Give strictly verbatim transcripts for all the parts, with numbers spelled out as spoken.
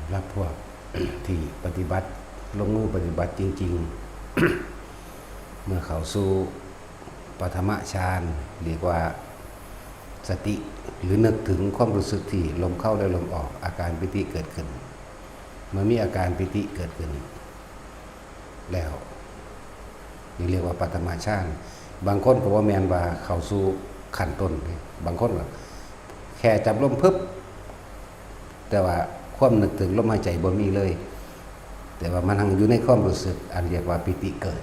สำหรับพวก ที่ปฏิบัติ ลงมือปฏิบัติจริงๆ เมื่อเข้าสู่ปฐมฌาน เรียกว่าสติ หรือนึกถึงความรู้สึกที่ลมเข้าและลมออก อาการปีติเกิดขึ้น เมื่อมีอาการปีติเกิดขึ้น แล้ว นี่เรียกว่าปฐมฌาน บางคนก็บ่แม่นว่าเข้าสู่ขั้นต้นเด้ บางคนก็แค่จับลมพึบ แต่ว่าความนึกถึงลมหายใจบ่มีเลย แต่ว่ามันยังอยู่ในความรู้สึกอันเรียกว่าปีติเกิด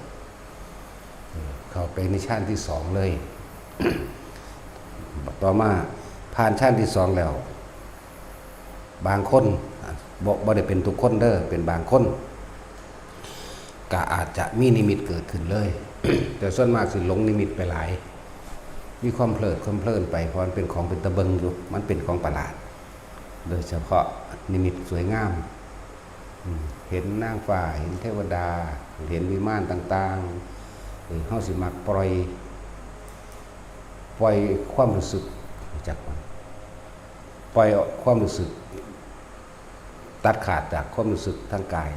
เออ เข้าไปในฌานที่สองเลย ต่อมาผ่านฌานที่สองแล้ว บางคน อ่ะ บ่ บ่ได้เป็นทุกคนเด้อ เป็นบางคน ก็อาจจะมีนิมิตเกิดขึ้นเลย แต่ส่วนมากสิหลงนิมิตไปหลาย มีความเพลิดความเพลินไป เพราะมันเป็นของเป็นตะเบิงอยู่ มันเป็นของประหลาด โดยเฉพาะนิมิตสวยงาม อืม เห็นนางฟ้า เห็นเทวดา เห็นวิมานต่างๆ เออ เฮาสิมักปล่อย ปล่อยความรู้สึก รู้จักบ่ ปล่อยความรู้สึก ตัดขาดจากความรู้สึกทางกาย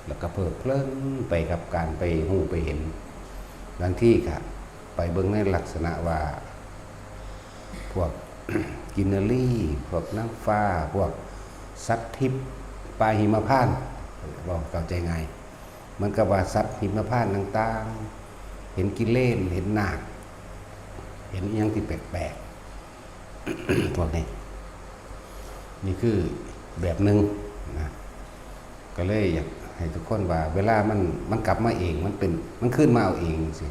แล้วก็เพลิดเพลินไปกับการไปฮู้ไปเห็น บางทีก็ไปเบิ่งในลักษณะว่า พวก กินนรี พวกนางฟ้า พวกสัตว์ทิพย์ ป่าหิมพานต์ เว้าเข้าใจง่าย เหมือนกับว่าสัตว์หิมพานต์ต่างๆ เห็นกิเลน เห็นนาค เห็นอิหยังที่แปลกๆ พวกนี้ นี่คือแบบหนึ่งนะ ก็เลยอยากให้ทุกคนว่า เวลามัน มันกลับมาเอง มันเป็น มันคืนมาเอาเองสิ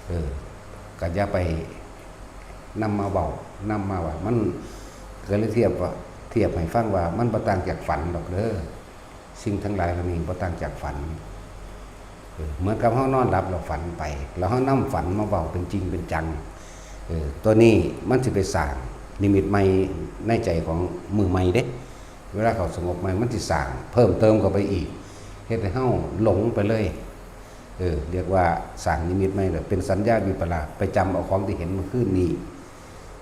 เออ ก็อย่าไปนำมาเว้า นำมาว่า มัน ก็เลยเทียบว่า เทียบให้ฟังว่า มันบ่ต่างจากฝันดอกเด้อ สิ่งทั้งหลายเหล่านี้บ่ต่างจากฝัน เออ เหมือนกับเฮานอนหลับแล้วฝันไป แล้วเฮานำฝันมาเว้าเป็นจริงเป็นจัง เออ ตัวนี้มันสิไปสร้างนิมิตใหม่ในใจของมือใหม่เด้ เวลาเขาสงบใหม่ มันสิสร้างเพิ่มเติมเข้าไปอีก เฮ็ดให้เฮาหลงไปเลย เออ เรียกว่าสร้างนิมิตใหม่ แบบเป็นสัญญาวิปลาส ไปจำเอาของที่เห็นเมื่อคืนนี้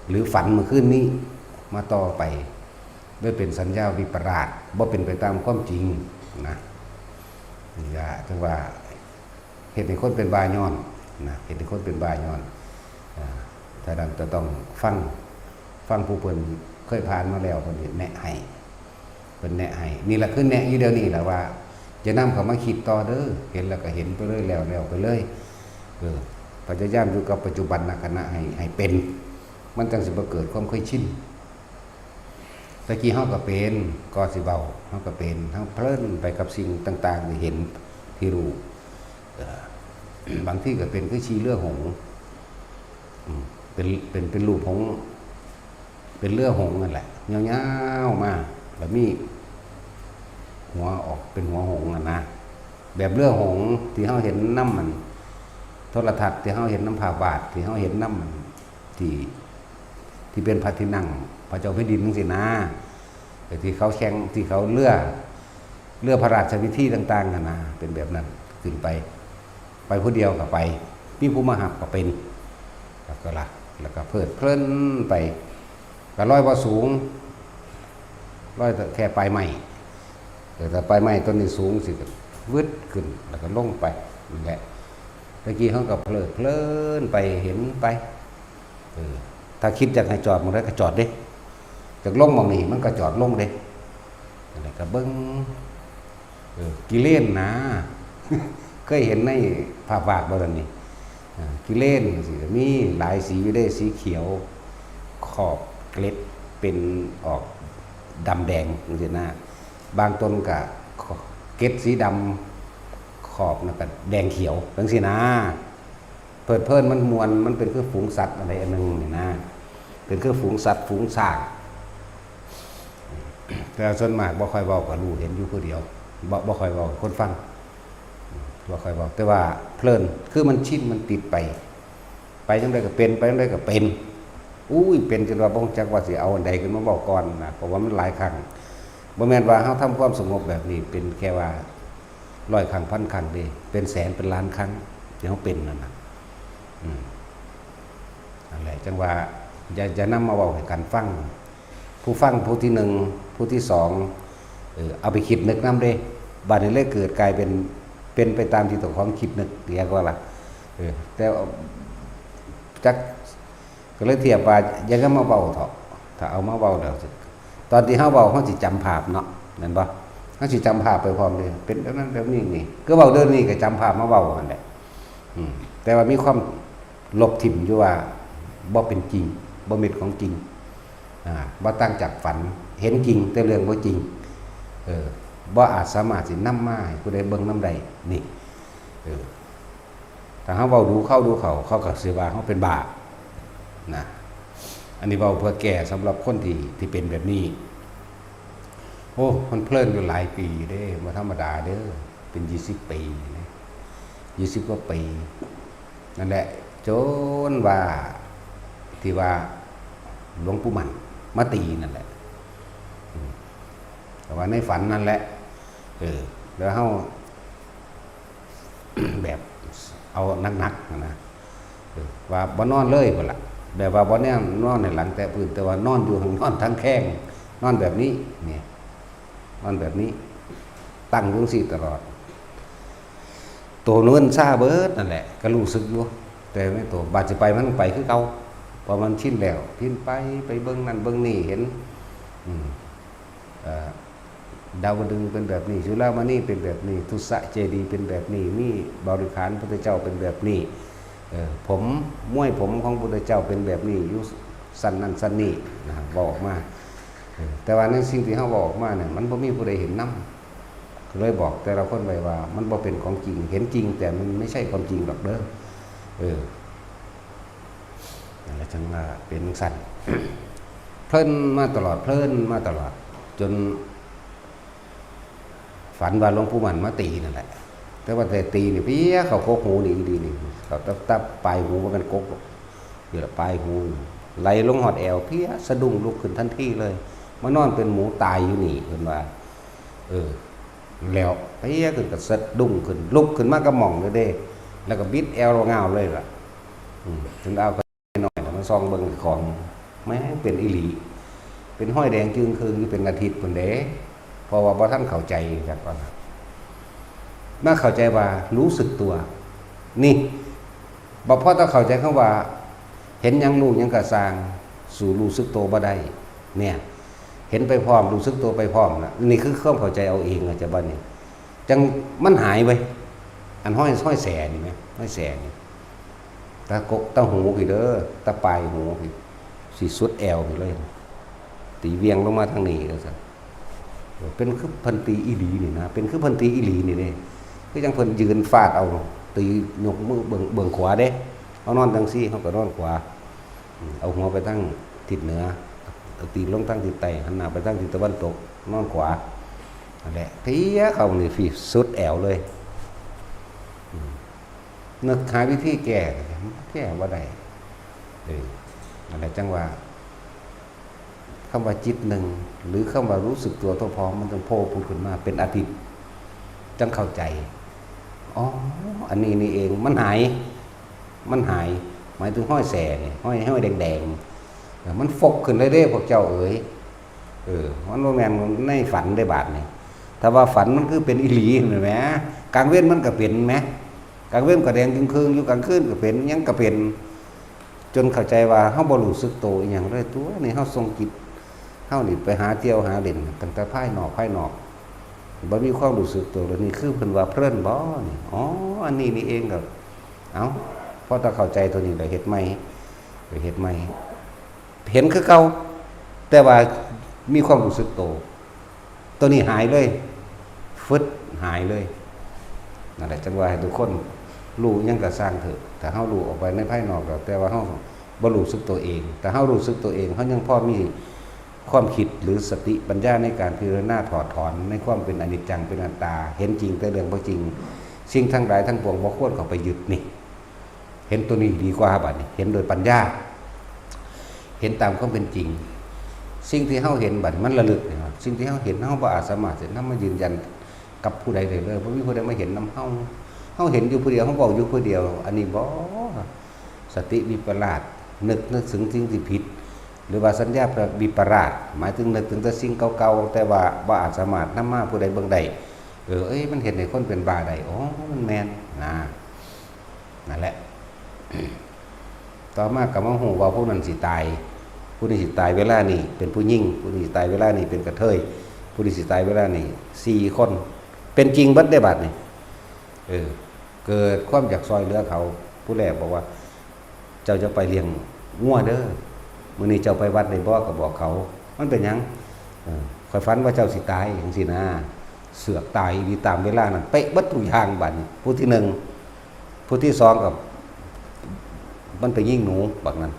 หรือฝันเมื่อคืนนี้ มาต่อไป ด้วยเป็นสัญญาวิปลาส บ่เป็นไปตามความจริงนะ นี่ก็ถือว่าเฮ็ดให้คนเป็นบ้าย้อนนะ เฮ็ดให้คนเป็นบ้าย้อน อ่า ฉะนั้นจะต้องฟัง ฟังผู้เพิ่นเคยผ่านมาแล้ว เพิ่นสิแนะให้ เพิ่นแนะให้ นี่ล่ะคือแนะอยู่เดี๋ยวนี้ล่ะว่า อย่านำเข้ามาคิดต่อเด้อ เห็นแล้วก็เห็นไปเลย แล้ว แล้วไปเลย เออ พยายามอยู่กับปัจจุบันขณะให้ ให้เป็น มันจั่งสิบ่เกิดความเคยชิน ตะกี้เฮาก็เป็น ก็สิเว้า เฮาก็เป็น เฮาเพลินไปกับสิ่งต่างๆ ที่เห็น ที่รู้ เอ่อ บางทีก็เป็นคือชีเรือหงส์ อืม เป็น เป็น เป็นรูปหงส์ เป็นเรือหงส์นั่นแหละ ยาวๆ มา แล้วมีหัวออกเป็นหัวหงส์อะนะ แบบเรือหงส์ที่เฮาเห็นนำมัน โทรทัศน์ที่เฮาเห็นนำภาพวาด ที่เฮาเห็นนำมัน ที่ ที่เป็นพระที่นั่งพระเจ้าแผ่นดินจั่งซี้นะ แต่ที่เขาแข่ง ที่เขาเรือ เรือพระราชพิธีต่างๆ หั้นนะ เป็นแบบนั้น ขึ้นไป ไปผู้เดียวก็ไป มีผู้มารับก็เป็น แล้วก็ละ แล้วก็เพลิดเพลินไป ก็ลอยบ่สูง ลอยแต่แค่ปลายไม้ เออ แต่ปลายไม้ต้นนี้สูงสิ ก็วืดขึ้น แล้วก็ลงไป นั่นแหละ ตะกี้เฮาก็เพลิดเพลินไป เห็นไป เออ ถ้าคิดอยากให้จอดหม่องใดก็จอดเด้ อยากลงหม่องนี้มันก็จอดลงเด้ นั่นแหละก็เบิ่ง เออ กิเลนนะ เคยเห็นในภาพวาดบ่ล่ะนี่ อ่า กิเลนสิมีหลายสีอยู่เด้ สีเขียว ขอบเกล็ดเป็นออกดำแดงจั่งซี้นะ บางต้นก็เกล็ดสีดำ ขอบนั่นก็แดงเขียวจั่งซี้นะ เพลิดเพลินมันม่วน มันเป็นคือฝูงสัตว์อะไรอันหนึ่งนี่นะ เป็นคือฝูงสัตว์ฝูงช้าง แต่ส่วนมากบ่ค่อยเว้า ก็รู้เห็นอยู่ผู้เดียว บ่ บ่ค่อยเว้าให้คนฟัง บ่ค่อยเว้า แต่ว่าเพลิน คือมันชิน มันติดไป ไปจั่งใดก็เป็น ไปจั่งใดก็เป็น อุ้ย เป็นจนว่าบ่รู้จักว่าสิเอาอันใดขึ้นมาเว้าก่อนนะ เพราะว่ามันหลายครั้ง บ่แม่นว่าเฮาทำความสงบแบบนี้ เป็นแค่ว่าร้อยครั้ง พันครั้งเด้ เป็นแสนเป็นล้านครั้งที่เฮาเป็นนั่นน่ะ อืม นั่นแหละ จั่งว่าอย่า อย่านำมาเว้าให้กันฟัง ผู้ฟังผู้ที่หนึ่ง ผู้ที่สอง เออ เอาไปคิดนึกนำเด้ บัดนี้เลยเกิดกลายเป็น เป็นไปตามที่เจ้าของคิดนึก เรียกว่าล่ะ เออ แต่ว่าจัก ก็เลยเทียบว่า อย่าเอามาเว้าเถาะ ถ้าเอามาเว้าแล้ว ตอนที่เฮาเว้า เฮาสิจำภาพเนาะ แม่นบ่ เฮาสิจำภาพไปพร้อมเด้ เป็นแบบนั้นแบบนี้นี่ คือเว้าเรื่องนี้ก็จำภาพมาเว้าหั่นแหละ อืม แต่ว่ามีความลบถิ่มอยู่ว่า บ่เป็นจริง บ่แม่นของจริง อ่า บ่ต่างจากฝัน เห็นจริงแต่เรื่องบ่จริง เออ บ่อาจสามารถสินำมาให้ผู้ใดเบิ่งนำได้ นี่ เออ ถ้าเฮาเว้าดูเข้าดูเข้า เขาก็สิว่าเฮาเป็นบ้า นะ อันนี้เว้าเพื่อแก้สำหรับคนที่ ที่เป็นแบบนี้ โอ้ มันเพลินอยู่หลายปีเด้ บ่ธรรมดาเด้อ เป็นยี่สิบปีเด้ ยี่สิบกว่าปี นั่นแหละ จนว่า ที่ว่าหลวงปู่หมั่นมาตีนั่นแหละ อืม แต่ว่าในฝันนั่นแหละ เออ แล้วเฮา แบบเอาหนักๆนะ เออ ว่าบ่นอนเลยพุ่นล่ะ แบบว่าบ่แนอน นอนให้หลังแตะพื้น แต่ว่านอนอยู่ นอนทั้งแข้ง นอนแบบนี้ เนี่ย นอนแบบนี้ ตั้งอยู่จั่งซี้ตลอด โตเนินซาเบิดนั่นแหละ ก็รู้สึกอยู่ แต่ในโต บาดสิไปมันไปคือเก่า เพราะมันชินแล้ว ชินไป ไปเบิ่งนั่นเบิ่งนี่ เห็น อืม เอ่อ ดาวดึงส์เป็นแบบนี้ จุฬามณีเป็นแบบนี้ ทุสะเจดีย์เป็นแบบนี้ มีบริขารพุทธเจ้าเป็นแบบนี้ เอ่อ ผม ม้วยผมของพุทธเจ้าเป็นแบบนี้ อยู่ชั้นนั้นชั้นนี้ นะ เว้าออกมา เออ แต่ว่าในสิ่งที่เฮาเว้าออกมาเนี่ย มันบ่มีผู้ใดเห็นนำ ก็เลยบอกแต่ละคนไปว่า มันบ่เป็นของจริง เห็นจริงแต่มันไม่ใช่ความจริงหรอกเด้อ เออ นั่นแหละจั่งว่าเป็นจั่งซั้น เพลินมาตลอด เพลินมาตลอด จน ฝันว่าหลวงปู่หมั่นมาตีนั่นแหละ แต่ว่าแต่ตีนี่เพี้ยเข้ากกหูนี่อีหลีนี่ เข้าตับ ตับปลายหู บ่แม่นกกหรอก อยู่ละปลายหู ไหลลงฮอดแอว เพี้ยสะดุ้งลุกขึ้นทันทีเลย มานอนเป็นหมูตายอยู่นี่ เพิ่นว่า เออ แล้วเพี้ยขึ้นก็สะดุ้งขึ้น ลุกขึ้นมากับหม่องเลยเด้ แล้วก็บิดแอวง่าวเลยล่ะ อืม ถึงเอา น้อยน่ะมันส่องเบิ่งของ แม่งเป็นอีหลี เป็นฮอยแดงจึ่งครึ่งอยู่เป็นอาทิตย์พุ้นเด้ เพราะว่าบ่ทันเข้าใจครับว่า มาเข้าใจว่ารู้สึกตัว นี่ บ่พอต้องเข้าใจคำว่า เห็นหยังรู้หยังก็ซ่าง สู้รู้สึกตัวบ่ได้ เนี่ย เห็นไปพร้อม รู้สึกตัวไปพร้อมน่ะ นี่คือความเข้าใจเอาเอง อาจจะบ่นี่ จั่งมันหายเว้ย อันฮอย ฮอยแสนี่แหม ฮอยแสนี่ ตะกก ตะหูพี้เด้อ ตะปลายหูพี้ สิสุดแอวพี้เลย ตีเวียงลงมาทางนี้แล้วซั่น เป็นคือเพิ่นตีอีหลีนี่นะ เป็นคือเพิ่นตีอีหลีนี่เด้ คือจั่งเพิ่นยืนฟาดเอา ตียกมือเบื้อง เบื้องขวาเด้ เฮานอนจั่งซี่ เฮาก็นอนขวา อืม เอาหัวไปทางทิศเหนือ เอาตีนลงทางทิศใต้ หันหน้าไปทางทิศตะวันตก นอนขวา นั่นแหละ เพี้ยเข้านี่พี้สุดแอวเลย อืม นึกหาวิธีแก้ แก้บ่ได้ เออ นั่นแหละจั่งว่า คำว่าจิตหนึ่ง หรือคำว่ารู้สึกตัวทั่วพร้อม มันจั่งโผล่ผุดขึ้นมาเป็นอาทิตย์ จั่งเข้าใจ อ๋อ อันนี้นี่เอง มันหาย มันหาย หมายถึงฮอยแสนี่ ฮอย ฮอยแดงๆ เออ มันฟกขึ้นเลยเด้ พวกเจ้าเอ๋ย เออ มันบ่แม่นในฝันเด้บาดนี่ ถ้าว่าฝันมันคือเป็นอีหลี เห็นไหม กลางเว็นมันก็เป็นแหม กลางเว็นก็แดงจึ่งครึ่งอยู่ กลางคืนก็เป็น หยังก็เป็น จนเข้าใจว่าเฮาบ่รู้สึกโตอีหยังเลย ตัวนี่เฮาส่งจิตเฮานี่ไปหาเที่ยวหาเล่น ตั้งแต่ภายนอก ภายนอก บ่มีความรู้สึกโตเลย นี่คือเพิ่นว่าเพลินบ่นี่ อ๋อ อันนี้นี่เองก็ เอ้า พอถ้าเข้าใจตัวนี้แล้วเฮ็ดใหม่ ไปเฮ็ดใหม่ เห็นคือเก่า แต่ว่ามีความรู้สึกโต ตัวนี้หายเลย ฟึด หายเลย นั่นแหละ จั่งว่าให้ทุกคนรู้หยังก็ซ่างเถาะ ถ้าเฮารู้ออกไปในภายนอกแล้ว แต่ว่าเฮาบ่รู้สึกตัวเอง ถ้าเฮารู้สึกตัวเอง เฮายังพอมีความคิดหรือสติปัญญาในการพิจารณาถอดถอนในความเป็นอนิจจังเป็นอนัตตา เห็นจริงแต่เรื่องบ่จริง สิ่งทั้งหลายทั้งปวงบ่ควรเข้าไปยึดนี่ เห็นตัวนี้ดีกว่าบัดนี้ เห็นโดยปัญญา เห็นตามความเป็นจริง สิ่งที่เฮาเห็นบัดนี้มันระลึกนี่ครับ สิ่งที่เฮาเห็นเฮาบ่อาจสามารถจะนำมายืนยันกับผู้ใดได้เลย บ่มีผู้ใดมาเห็นนำเฮา เฮาเห็นอยู่ผู้เดียว เฮาเว้าอยู่ผู้เดียว อันนี้บ่ สติวิปลาส นึก นึกถึงสิ่งที่ผิด หรือว่าสัญญาวิปลาส หมายถึงนึกถึงแต่สิ่งเก่าๆ แต่ว่าบ่อาจสามารถนำมาผู้ใดเบิ่งได้ เออ เอ้ย มันเฮ็ดให้คนเป็นบ้าได้ อ๋อ มันแม่นนะ นั่นแหละ ต่อมาก็มาฮู้ว่าผู้นั้นสิตาย ผู้นี้สิตายเวลานี้เป็นผู้หญิง ผู้นี้สิตายเวลานี้เป็นกระเทย ผู้นี้สิตายเวลานี้สี่คน เป็นจริงเบิดได้บัดนี้ เออ เกิดความอยากซอยเหลือเขา ผู้แรกบอกว่า เจ้าจะไปเลี้ยงงัวเด้อ มื้อนี้เจ้าไปวัดได้บ่ ก็บอกเขา มันเป็นหยัง เออ ข้อยฝันว่าเจ้าสิตาย จังซี้นะ เสือกตายอีหลีตามเวลานั้น เป๊ะเบิดทุกอย่างบัดนี้ ผู้ที่หนึ่ง ผู้ที่สองก็ มันไปยิงหนู บักนั้น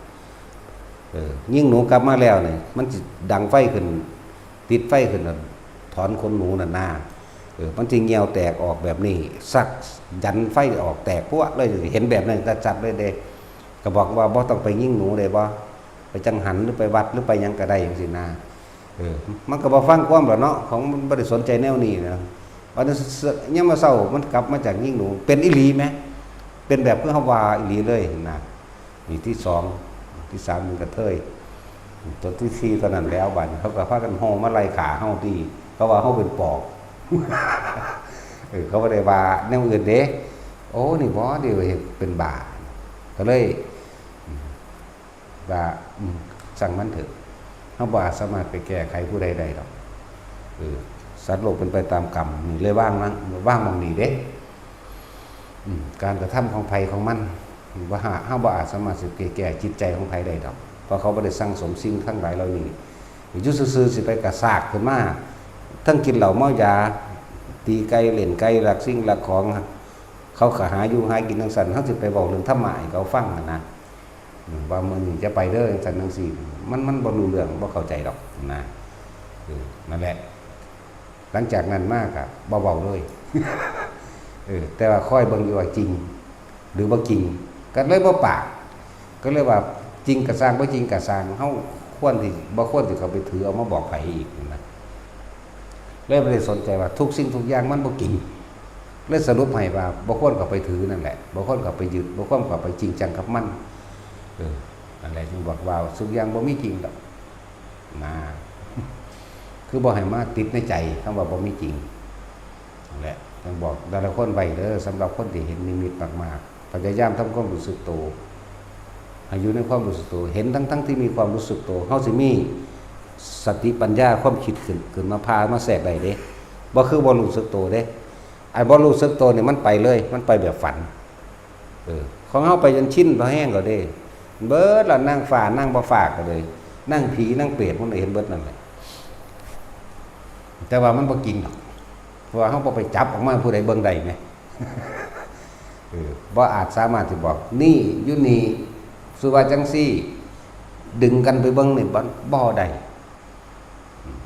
เออ ยิงหนูกลับมาแล้วนี่ มันสิดังไฟขึ้น ติดไฟขึ้นน่ะ ถอนขนหนูน่ะนา เออ มันสิเหี่ยวแตกออกแบบนี้ สักยันไฟออกแตกพั่วเลย เห็นแบบนั้นชัดๆเลยเด้ ก็บอกว่าบ่ต้องไปยิงหนูได้บ่ ไปจังหันหรือไปวัดหรือไปหยังก็ได้จังซี้นะ เออ มันก็บ่ฟังความหรอกเนาะ ของมันบ่ได้สนใจแนวนี้นะ วันนั้นเส- ยามมื้อเช้ามันกลับมาจากยิงหนู เป็นอีหลีแหม เป็นแบบคือเฮาว่าอีหลีเลยนะ นี่ที่สอง ที่สามเป็นกระเทย ตัวที่สี่เท่านั้นแล้ว บัดนี้เขาก็พากันห่อมาไล่ฆ่าเฮาติ เขาว่าเฮาเป็นปอบ เออ เขาบ่ได้ว่าแนวอื่นเด้ โอ้ นี่บ่ เดี๋ยวเฮ็ดเป็นบ้า ก็เลย ว่า อืม ช่างมันเถอะ เฮาบ่อาจสามารถไปแก้ไขผู้ใดได้ดอก เออ สัตว์โลกเป็นไปตามกรรม นี่เลยวางหม้อง วางหม้องนี้เด้ อืม การกระทำของไผของมัน บ่หา- เฮาบ่อาจสามารถสิไปแก้จิตใจของไผได้ดอก เพราะเขาบ่ได้สั่งสมสิ่งทั้งหลายเหล่านี้ อยู่ซื่อๆ สิไปกระซากขึ้นมา ทั้งกินเหล้าเมายา ตีไก่เล่นไก่ ลักสิ่งลักของ เขาก็หาอยู่หากินจังซั่น เฮาสิไปเว้าเรื่องธรรมะให้เขาฟังหั้นนะ อืม ว่ามื้อนี้จะไปเด้อ จังซั่นจังซี่ มัน- มันบ่รู้เรื่อง บ่เข้าใจดอกนะ เออ นั่นแหละ หลังจากนั้นมาก็บ่เว้าเลย เออ แต่ว่าคอยเบิ่งอยู่ว่าจริง หรือบ่จริง ก็เลยบ่ปาก ก็เลยว่าจริงก็ซ่าง บ่จริงก็ซ่าง เฮาควรที่ บ่ควรที่เขาไปถือเอามาบอกไผอีกนะ เลยบ่ได้สนใจว่าทุกสิ่งทุกอย่างมันบ่จริง เลยสรุปให้ว่าบ่ควรเข้าไปถือนั่นแหละ บ่ควรเข้าไปยึด บ่ควรเข้าไปจริงจังกับมัน เออ นั่นแหละจึงบอกว่าทุกอย่างบ่มีจริงดอกนะ คือบ่ให้มาติดในใจคำว่าบ่มีจริง นั่นแหละ ต้องบอกแต่ละคนไว้เด้อ สำหรับคนที่เห็นนิมิตมากๆ พยายามทำความรู้สึกโต ให้อยู่ในความรู้สึกโต เห็นทั้งๆที่มีความรู้สึกโต เฮาสิมีสติปัญญาความคิดขึ้น ขึ้นมาพามาแทรกได้เด้ บ่คือบ่รู้สึกโตเด้ ไอ้บ่รู้สึกโตนี่มันไปเลย มันไปแบบฝัน เออ ของเฮาไปจนชินพอแห้งก็เด้ เบิดละ นางฟ้านางบ่ฟ้าก็เลย นางผีนางเปรตมันเห็นเบิดนั่นแหละ แต่ว่ามันบ่จริงดอก เพราะว่าเฮาบ่ไปจับออกมาผู้ใดเบิ่งได้แหม เออ บ่อาจสามารถสิบอก นี่อยู่นี่ สุว่าจังซี่ ดึงกันไปเบิ่งนี่บ่- บ่ได้ อืม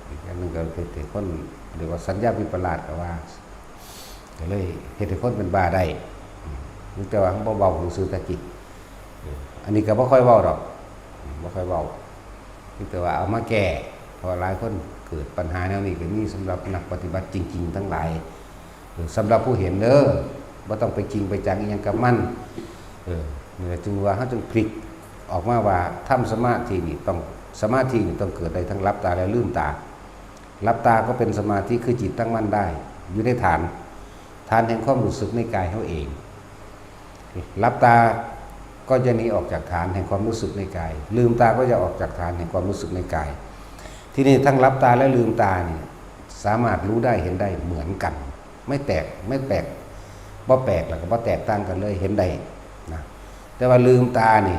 อีกอย่างหนึ่งก็เฮ็ดให้คนเรียกว่าสัญญาวิปลาสก็ว่า ก็เลยเฮ็ดให้คนเป็นบ้าได้ อืม แต่ว่าเฮาบ่เว้าซื่อๆ แต่จิต เออ อันนี้ก็บ่ค่อยเว้าดอก อืม บ่ค่อยเว้า มีแต่ว่าเอามาแก้ เพราะว่าหลายคนเกิดปัญหาแนวนี้ก็มีสำหรับนักปฏิบัติจริงๆ ทั้งหลาย เออ สำหรับผู้เห็นเด้อ บ่ต้องไปจริงไปจังอิหยังกับมัน เออ นี่แหละจึงว่าเฮาจึงพลิกออกมาว่าทำสมาธินี่ต้อง สมาธินี่ต้องเกิดได้ทั้งหลับตาและลืมตา หลับตาก็เป็นสมาธิคือจิตตั้งมั่นได้ อยู่ในฐาน ฐานแห่งความรู้สึกในกายเฮาเอง หลับตาก็จะหนีออกจากฐานแห่งความรู้สึกในกาย ลืมตาก็จะออกจากฐานแห่งความรู้สึกในกาย ที่นี่ทั้งหลับตาและลืมตาเนี่ยสามารถรู้ได้เห็นได้เหมือนกัน ไม่แตก ไม่แปลก บ่แปลกแล้วก็บ่แตกต่างกันเลย เห็นได้นะ แต่ว่าลืมตานี่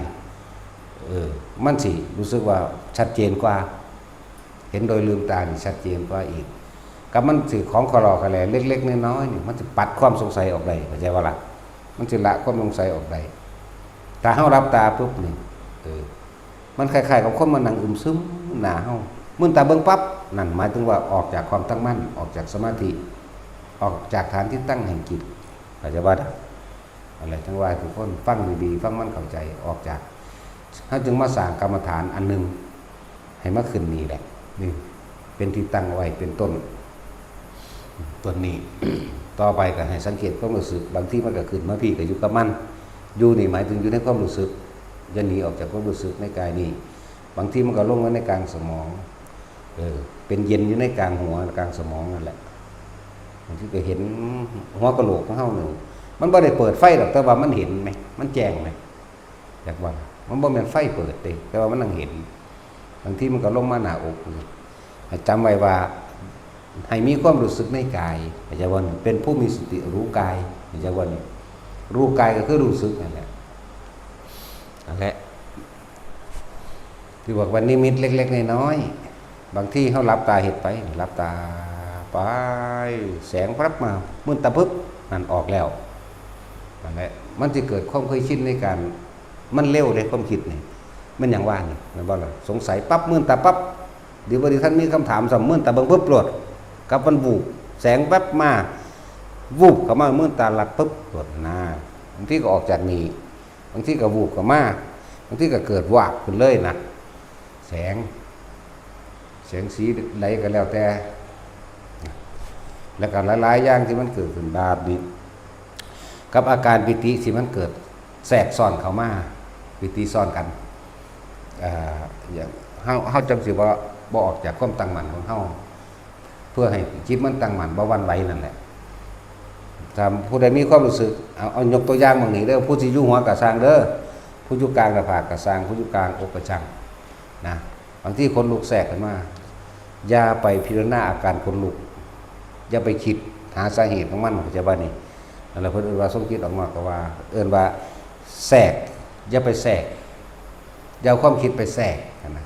เออ มันสิรู้สึกว่าชัดเจนกว่า เห็นโดยลืมตานี่ชัดเจนกว่าอีก กับมันสิของคลอคลอแหลเล็กๆ น้อยๆ นี่ มันสิปัดความสงสัยออกได้ เข้าใจบ่ล่ะ มันสิละความสงสัยออกได้ ถ้าเฮาหลับตาปุ๊บนี่ เออ มันคล้ายๆ กับคนมานั่งอึมครึมหน้าเฮา มืนตาเบิ่งปั๊บ นั่นหมายถึงว่าออกจากความตั้งมั่น ออกจากสมาธิ ออกจากฐานที่ตั้งแห่งจิต เข้าใจบ่ล่ะ นั่นแหละ จั่งว่าให้ทุกคนฟังดีๆ ฟังมันเข้าใจ ออกจาก เฮาจึงมาสร้างกรรมฐานอันหนึ่ง ให้มาขึ้นนี่แหละ นี่ เป็นที่ตั้งไว้ เป็นต้น ต้นนี้ ต่อไปก็ให้สังเกตความรู้สึก บางทีมันก็ขึ้นมาพี้ก็อยู่กับมัน อยู่นี่หมายถึงอยู่ในความรู้สึก อย่าหนีออกจากความรู้สึกในกายนี่ บางทีมันก็ลงมาในกลางสมอง เออ เป็นเย็นอยู่ในกลางหัวกลางสมองนั่นแหละ บางทีก็เห็นหัวกะโหลกของเฮานี่ มันบ่ได้เปิดไฟดอก แต่ว่ามันเห็นไหม มันแจ้งไหม อยากว่า มันบ่แม่นไฟเปิดเด้ แต่ว่ามันนั่งเห็น บางทีมันก็ลงมาหน้าอกนี่ ให้จำไว้ว่า ให้มีความรู้สึกในกาย เข้าใจบ่ เป็นผู้มีสติรู้กาย เข้าใจบ่ รู้กายก็คือรู้สึกนั่นแหละ นั่นแหละ ที่บอกว่านิมิตเล็กๆน้อยๆ บางทีเฮาหลับตาเฮ็ดไป หลับตาไป แสงปั๊บมา มืดตาปึ๊บ นั่นออกแล้ว นั่นแหละ มันสิเกิดความเคยชินในการ มันเร็วเด้ ความคิดนี่ มันหยังว่านี่ แม่นบ่ล่ะ สงสัยปั๊บ มืดตาปั๊บ เดี๋ยวบ่ได้ทันมีคำถามซ้ำ มืดตาเบิ่งปึ๊บโลด กับมันวูบ แสงแวบมา วูบเข้ามา มืดตาลัดปึ๊บโลดนะ บางทีก็ออกจากนี่ บางทีก็วูบเข้ามา บางทีก็เกิดวาบขึ้นเลยนะ แสง แสงสีใดก็แล้วแต่ แล้วก็หลายๆอย่างที่มันเกิดขึ้นแบบนี้ กับอาการปีติที่มันเกิดแทรกซ้อนเข้ามา ปีติซ้อนกัน เอ่อ อย่าง เฮา เฮาจั่งสิบ่ บ่ออกจากความตั้งมั่นของเฮา เพื่อให้จิตมันตั้งมั่น บ่หวั่นไหวนั่นแหละ ถ้าผู้ใดมีความรู้สึก เอา เอายกตัวอย่างหม่องนี้เด้อ ผู้ที่อยู่หัวก็ซ่างเด้อ ผู้อยู่กลางหน้าผากก็ซ่าง ผู้อยู่กลางอกก็ซ่าง นะ บางทีขนลุกแทรกขึ้นมา อย่าไปพิจารณาอาการขนลุก อย่าไปคิดหาสาเหตุของมัน เข้าใจบ่นี่ นั่นแหละเพิ่นเอิ้นว่าทรงจิตออกนอก ก็ว่า เอิ้นว่าแทรก อย่าไปแทรก อย่าเอาความคิดไปแทรกนะ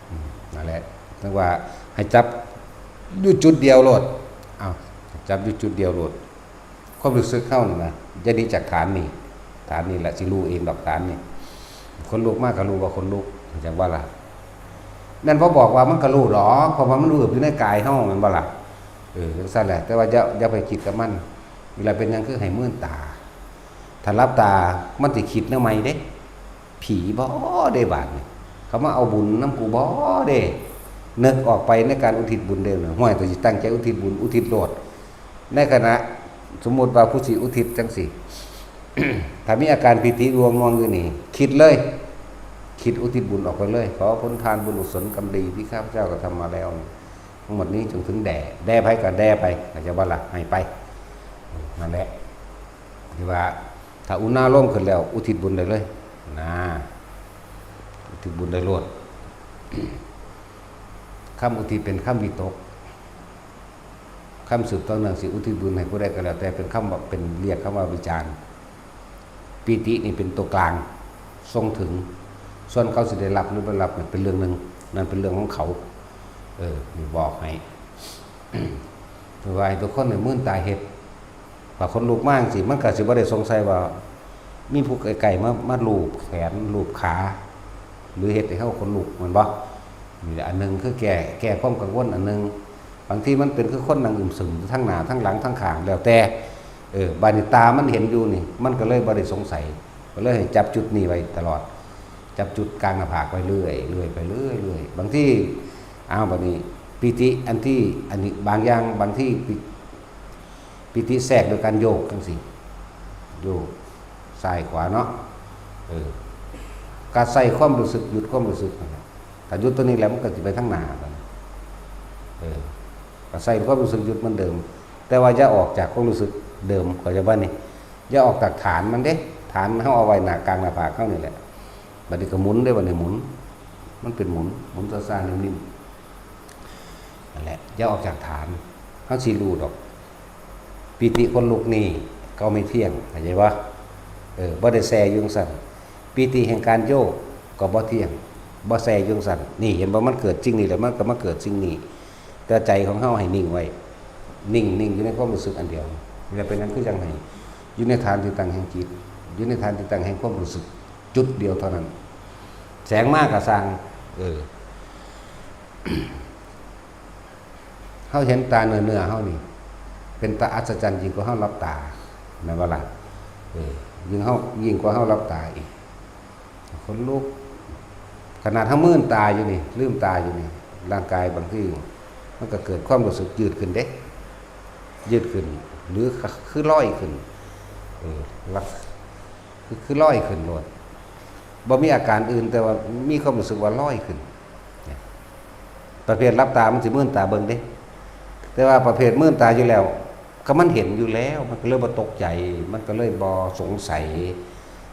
อืม นั่นแหละ ถึงว่าให้จับอยู่จุดเดียวโลด เอา จับอยู่จุดเดียวโลด ความรู้สึกเฮานี่นะ อย่าหนีจากฐานนี่ ฐานนี่แหละสิรู้เองดอก ฐานนี่ ขนลุกมาก็รู้ว่าขนลุก จั่งว่าล่ะ แม่นพอบอกว่ามันก็รู้ดอก เพราะว่ามันรู้อยู่ในกายเฮา แม่นบ่ล่ะ เออ จั่งซั้นแหละ แต่ว่าอย่า อย่าไปคิดกับมัน นี่แหละเป็นหยังคือให้มืนตา ถ้าหลับตา มันสิคิดแนวใหม่เด้ ผีบ่เด้บาดนี่ เขามาเอาบุญนำกูบ่เด้ นึกออกไปในการอุทิศบุญเด้อ ห้วย ตัวสิตั้งใจอุทิศบุญ อุทิศโลด ในขณะสมมุติว่าผู้สิอุทิศจั่งซี้ ถ้ามีอาการปีติลวงนวงอยู่นี่ คิดเลย คิดอุทิศบุญออกไปเลย ขอผลทานบุญกุศลกรรมดีที่ข้าพเจ้ากระทำมาแล้ว ทั้งหมดนี้จงถึงแด่ แด่ไผก็แด่ไป เข้าใจบ่ล่ะ ให้ไป นั่นแหละ ที่ว่า ถ้าอุณาโลมขึ้นแล้ว อุทิศบุญได้เลย นะ อุทิศบุญได้โลด คำอุทิศเป็นคำวิตก คำสืบต่อเนื่องสิอุทิศบุญให้ผู้ใดก็แล้วแต่ เป็นคำว่า เป็นเรียกคำว่าวิจารณ์ ปีตินี่เป็นตัวกลาง ทรงถึง ส่วนเขาสิได้รับหรือบ่รับนี่เป็นเรื่องหนึ่ง นั่นเป็นเรื่องของเขา เออ นี่บอกให้ ว่าให้ทุกคนเนี่ยมืนตาเฮ็ด ว่าขนลุกมาจั่งซี้ มันก็สิบ่ได้สงสัยว่า มีผู้ไกลๆมา มาลูบแขน ลูบขา หรือเฮ็ดให้เฮาขนลุก แม่นบ่ นี่แหละอันหนึ่งคือแก้ แก้ความกังวลอันหนึ่ง บางทีมันเป็นคือคนนั่งอึมครึมอยู่ทั้งหน้า ทั้งหลัง ทั้งข้าง แล้วแต่ เออ บาดนี้ตามันเห็นอยู่นี่ มันก็เลยบ่ได้สงสัย ก็เลยให้จับจุดนี้ไว้ตลอด จับจุดกลางหน้าผากไว้เรื่อย เรื่อยไปเรื่อย เรื่อย บางที อ้าว บาดนี้ ปีติอันที่ อันนี้บางอย่าง บางทีปี ปีติแทรกโดยการโยกจั่งซี้ โยกซ้ายขวาเนาะ เออ ก็ใส่ความรู้สึก หยุดความรู้สึกนั่นแหละ ถ้าหยุดตัวนี้แล้วมันก็สิไปทางหน้าบัดนี้ เออ ก็ใส่ความรู้สึกหยุดเหมือนเดิม แต่ว่าอย่าออกจากความรู้สึกเดิม เข้าใจบ่นี่ อย่าออกจากฐานมันเด้ ฐานเฮาเอาไว้หน้ากลางหน้าผากเฮานี่แหละ บัดนี้ก็หมุนเด้ บัดนี้หมุน มันเป็นหมุน หมุนช้าๆ นิ่มๆ นั่นแหละ อย่าออกจากฐาน เฮาสิรู้ดอก ปีติขนลุกนี่ก็ไม่เที่ยง เข้าใจบ่ เออ บ่ได้แช่อยู่จั่งซั้น ปีติแห่งการโยกก็บ่เที่ยง บ่แช่อยู่จั่งซั้น นี่เห็นบ่ มันเกิดสิ่งนี้แล้วมันก็มาเกิดสิ่งนี้ แต่ใจของเฮาให้นิ่งไว้ นิ่ง นิ่งอยู่ในความรู้สึกอันเดียว นี่แหละเป็นหยังคือจั่งให้ อยู่ในฐานที่ตั้งแห่งจิต อยู่ในฐานที่ตั้งแห่งความรู้สึก จุดเดียวเท่านั้น แสงมาก็ซ่าง เออ เฮาเห็นตาเนื้อๆ เฮานี่ เป็นตาอัศจรรย์ยิ่งกว่าเฮาหลับตา แม่นบ่ล่ะ เออ ยิ่งเฮา ยิ่งกว่าเฮาหลับตาอีก ขนลุก ขนาดเฮามืนตาอยู่นี่ ลืมตาอยู่นี่ ร่างกายบางทีมันก็เกิดความรู้สึกยืดขึ้นเด้ ยืดขึ้น หรือคือลอยขึ้น เออ ลัก คือ คือลอยขึ้นโลด บ่มีอาการอื่น แต่ว่ามีความรู้สึกว่าลอยขึ้น ประเภทหลับตามันสิมืนตาเบิ่งเด้ แต่ว่าประเภทมืนตาอยู่แล้ว ก็มันเห็นอยู่แล้ว มันก็เลยบ่ตกใจ มันก็เลยบ่สงสัย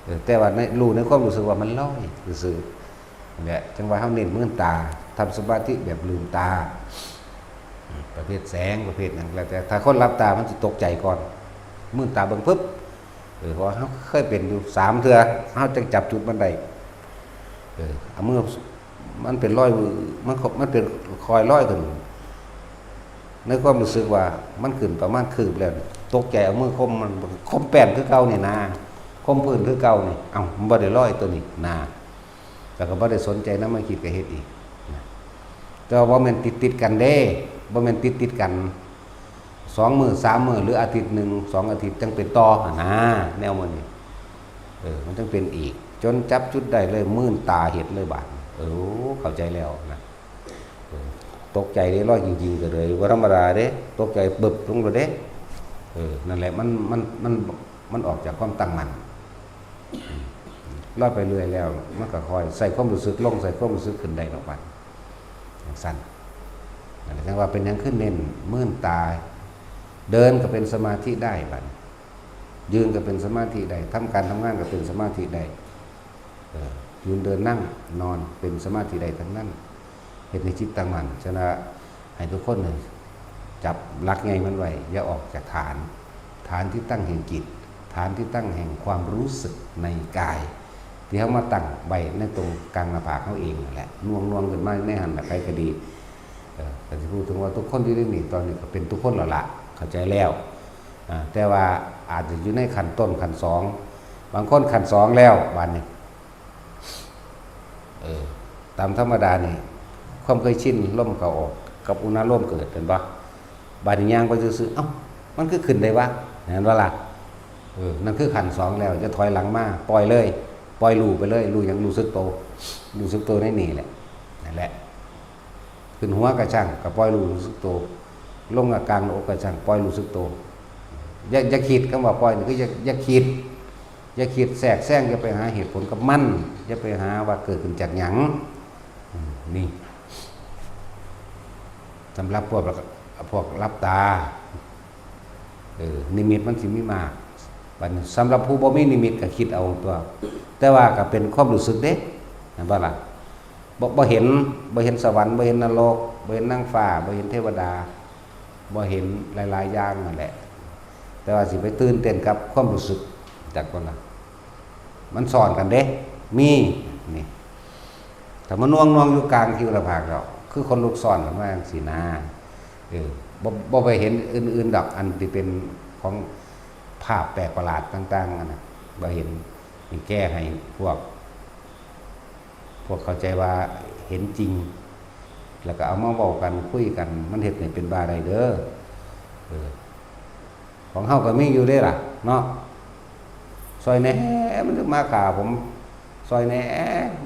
เออ แต่ว่าใน รู้ในความรู้สึกว่ามันลอยซื่อๆ เนี่ย จังว่าเฮาเน้นมืนตา ทำสมาธิแบบลืมตา ประเภทแสง ประเภทหยังแล้วแต่ ถ้าคนหลับตามันสิตกใจก่อน มืนตาเบิ่งปึ๊บ เออ เพราะว่าเฮาเคยเป็นอยู่สามเทื่อ เฮาจังจับจุดมันได้ เออ เอามือ มันเป็นรอย มัน มันเป็นคอยลอยขึ้น ในความรู้สึกว่ามันขึ้นประมาณคืบแล้ว ตกใจเอามือคมมัน คมแป้นคือเก่านี่นา คมพื้นคือเก่านี่ เอ้า มันบ่ได้ลอยตัวนี้นา แล้วก็บ่ได้สนใจนำมาคิดก็เฮ็ดอีกนะ แต่ว่าบ่แม่นติดๆกันเด้ บ่แม่นติดๆกัน สองมื้อ สามมื้อ หรืออาทิตย์หนึ่ง สองอาทิตย์ จังเป็นต่อหั้นนะ แนวมื้อนี้ เออ มันจังเป็นอีก จนจับจุดได้เลย มืนตาเห็นเลยบาดนี้ เออ เข้าใจแล้วนะ เออ ตกใจเด้ ลอยจริงๆ ก็เลย บ่ธรรมดาเด้ ตกใจบึบลงเลยเด้ เออ นั่นแหละ มัน มัน มัน มันออกจากความตั้งมั่น ลอยไปเรื่อยแล้ว มันก็ค่อยใส่ความรู้สึกลง ใส่ความรู้สึกขึ้นได้ดอกบัด จังซั่น นั่นแหละ จังว่าเป็นหยังคือเน้นมืนตา เดินก็เป็นสมาธิได้บัด ยืนก็เป็นสมาธิได้ ทำการทำงานก็เป็นสมาธิได้ เออ ยืนเดินนั่งนอนเป็นสมาธิได้ทั้งนั้น เฮ็ดให้จิตตั้งมั่น ฉะนั้นให้ทุกคนนี่จับหลักใหญ่มันไว้ อย่าออกจากฐาน ฐานที่ตั้งแห่งจิต ฐานที่ตั้งแห่งความรู้สึกในกาย ที่เฮามาตั้งไว้ในตรงกลางหน้าผากเฮาเองนั่นแหละ น่วงๆ ขึ้นมาในหั้นน่ะ ไผก็ดี เออ ก็สิพูดถึงว่าทุกคนอยู่ในนี่ ตอนนี้ก็เป็นทุกคนแล้วล่ะ เข้าใจแล้ว อ่า แต่ว่าอาจจะอยู่ในขั้นต้นขั้นสอง บางคนขั้นสองแล้ว บาดนี้ เออ ตามธรรมดานี่ ความเคยชินลมเข้าออกกับอุณาโลมเกิด เห็นปะ บาดนี้ย่างไปซื่อๆ เอ้า มันคือขึ้นได้วะ เห็นปะล่ะ เออ นั่นคือขั้นสองแล้ว จะถอยหลังมา ปล่อยเลย ปล่อยรู้ไปเลย รู้หยัง รู้สึกโต รู้สึกโตในนี่แหละ นั่นแหละ ขึ้นหัวกะช่าง ก็ปล่อยรู้สึกโต ลงกลางหน้าอกกะช่าง ปล่อยรู้สึกโต อย่า อย่าคิด คำว่าปล่อยนี่คืออย่า อย่าคิด อย่าคิดแทรกแซง อย่าไปหาเหตุผลกับมัน อย่าไปหาว่าเกิดขึ้นจากหยัง อืม นี่ สำหรับพวก พวกหลับตา เออ นิมิตมันสิมีมาก บัดนี้สำหรับผู้บ่มีนิมิตก็คิดเอาตัว แต่ว่าก็เป็นความรู้สึกเด้ เห็นบ่ล่ะ บ่ บ่เห็น บ่เห็นสวรรค์ บ่เห็นนรก บ่เห็นนางฟ้า บ่เห็นเทวดา บ่เห็นหลายๆอย่างนั่นแหละ แต่ว่าสิไปตื่นเต้นกับความรู้สึก จักบ่ล่ะ มันซ้อนกันเด้ มี นี่ ถ้ามันน่วงๆอยู่กลางคิ้วหน้าผากแล้ว คือขนลุกซ้อนกันมาจังซี้นะ เออ บ่ บ่ไปเห็นอื่นๆดอก อันที่เป็นของภาพแปลกประหลาดต่างๆนั่นน่ะ บ่เห็น นี่แก้ให้พวก พวกเข้าใจว่าเห็นจริง แล้วก็เอามาเว้ากัน คุยกัน มันเฮ็ดให้เป็นบ้าได้เด้อ เออ ของเฮาก็มีอยู่เด้ล่ะ เนาะ ซอยแหน่ มันมาฆ่าผม ซอยแหน่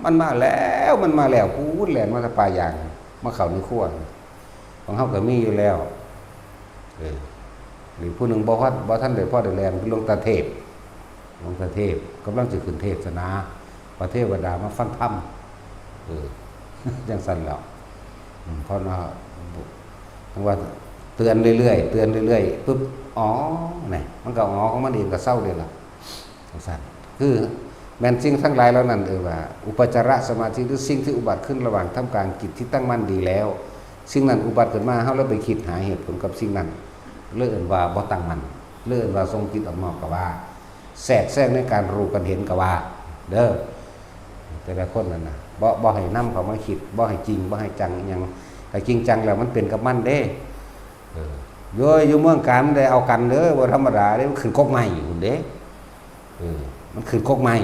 มันมาแล้ว มันมาแล้ว พู้นแล่นมาแต่ป่ายาง มาเข้าในครัว ของเฮาก็มีอยู่แล้ว เออ หรือผู้หนึ่งบ่ฮอด บ่ทันได้พอได้แล่น คือหลวงตาเทพ หลวงตาเทพกำลังสิขึ้นเทศนา พระเทวดามาฟังธรรม เออ จังซั่นแหล้ว อืม เพราะว่า จังว่าเตือนเรื่อยๆ เตือนเรื่อยๆ ปึ๊บ อ๋อ นี่ มันก็อ๋อของมันเอง ก็เซาเลยล่ะ จังซั่น คือแม่นสิ่งทั้งหลายเหล่านั้น เอ่อ ว่า อุปจารสมาธิ หรือสิ่งที่อุบัติขึ้นระหว่างท่ามกลางจิตที่ตั้งมั่นดีแล้ว สิ่งนั้นอุบัติขึ้นมา เฮาเลยไปคิดหาเหตุผลกับสิ่งนั้น เลยเอิ้นว่าบ่ตั้งมั่น เลยเอิ้นว่าส่งจิตออกนอกก็ว่า แทรกแซงในการรู้การเห็นก็ว่า เด้อ แต่ละคนนั่นน่ะ บ่ บ่ให้นำเข้ามาคิด บ่ให้จริง บ่ให้จังอิหยัง ถ้าจริงจังแล้วมันเป็นกับมันเด้ เออ โยย อยู่เมืองกาญมันได้เอากันเด้อ บ่ธรรมดาเด้ มันขึ้นกกไม้พุ้นเด้ เออ มันขึ้นกกไม้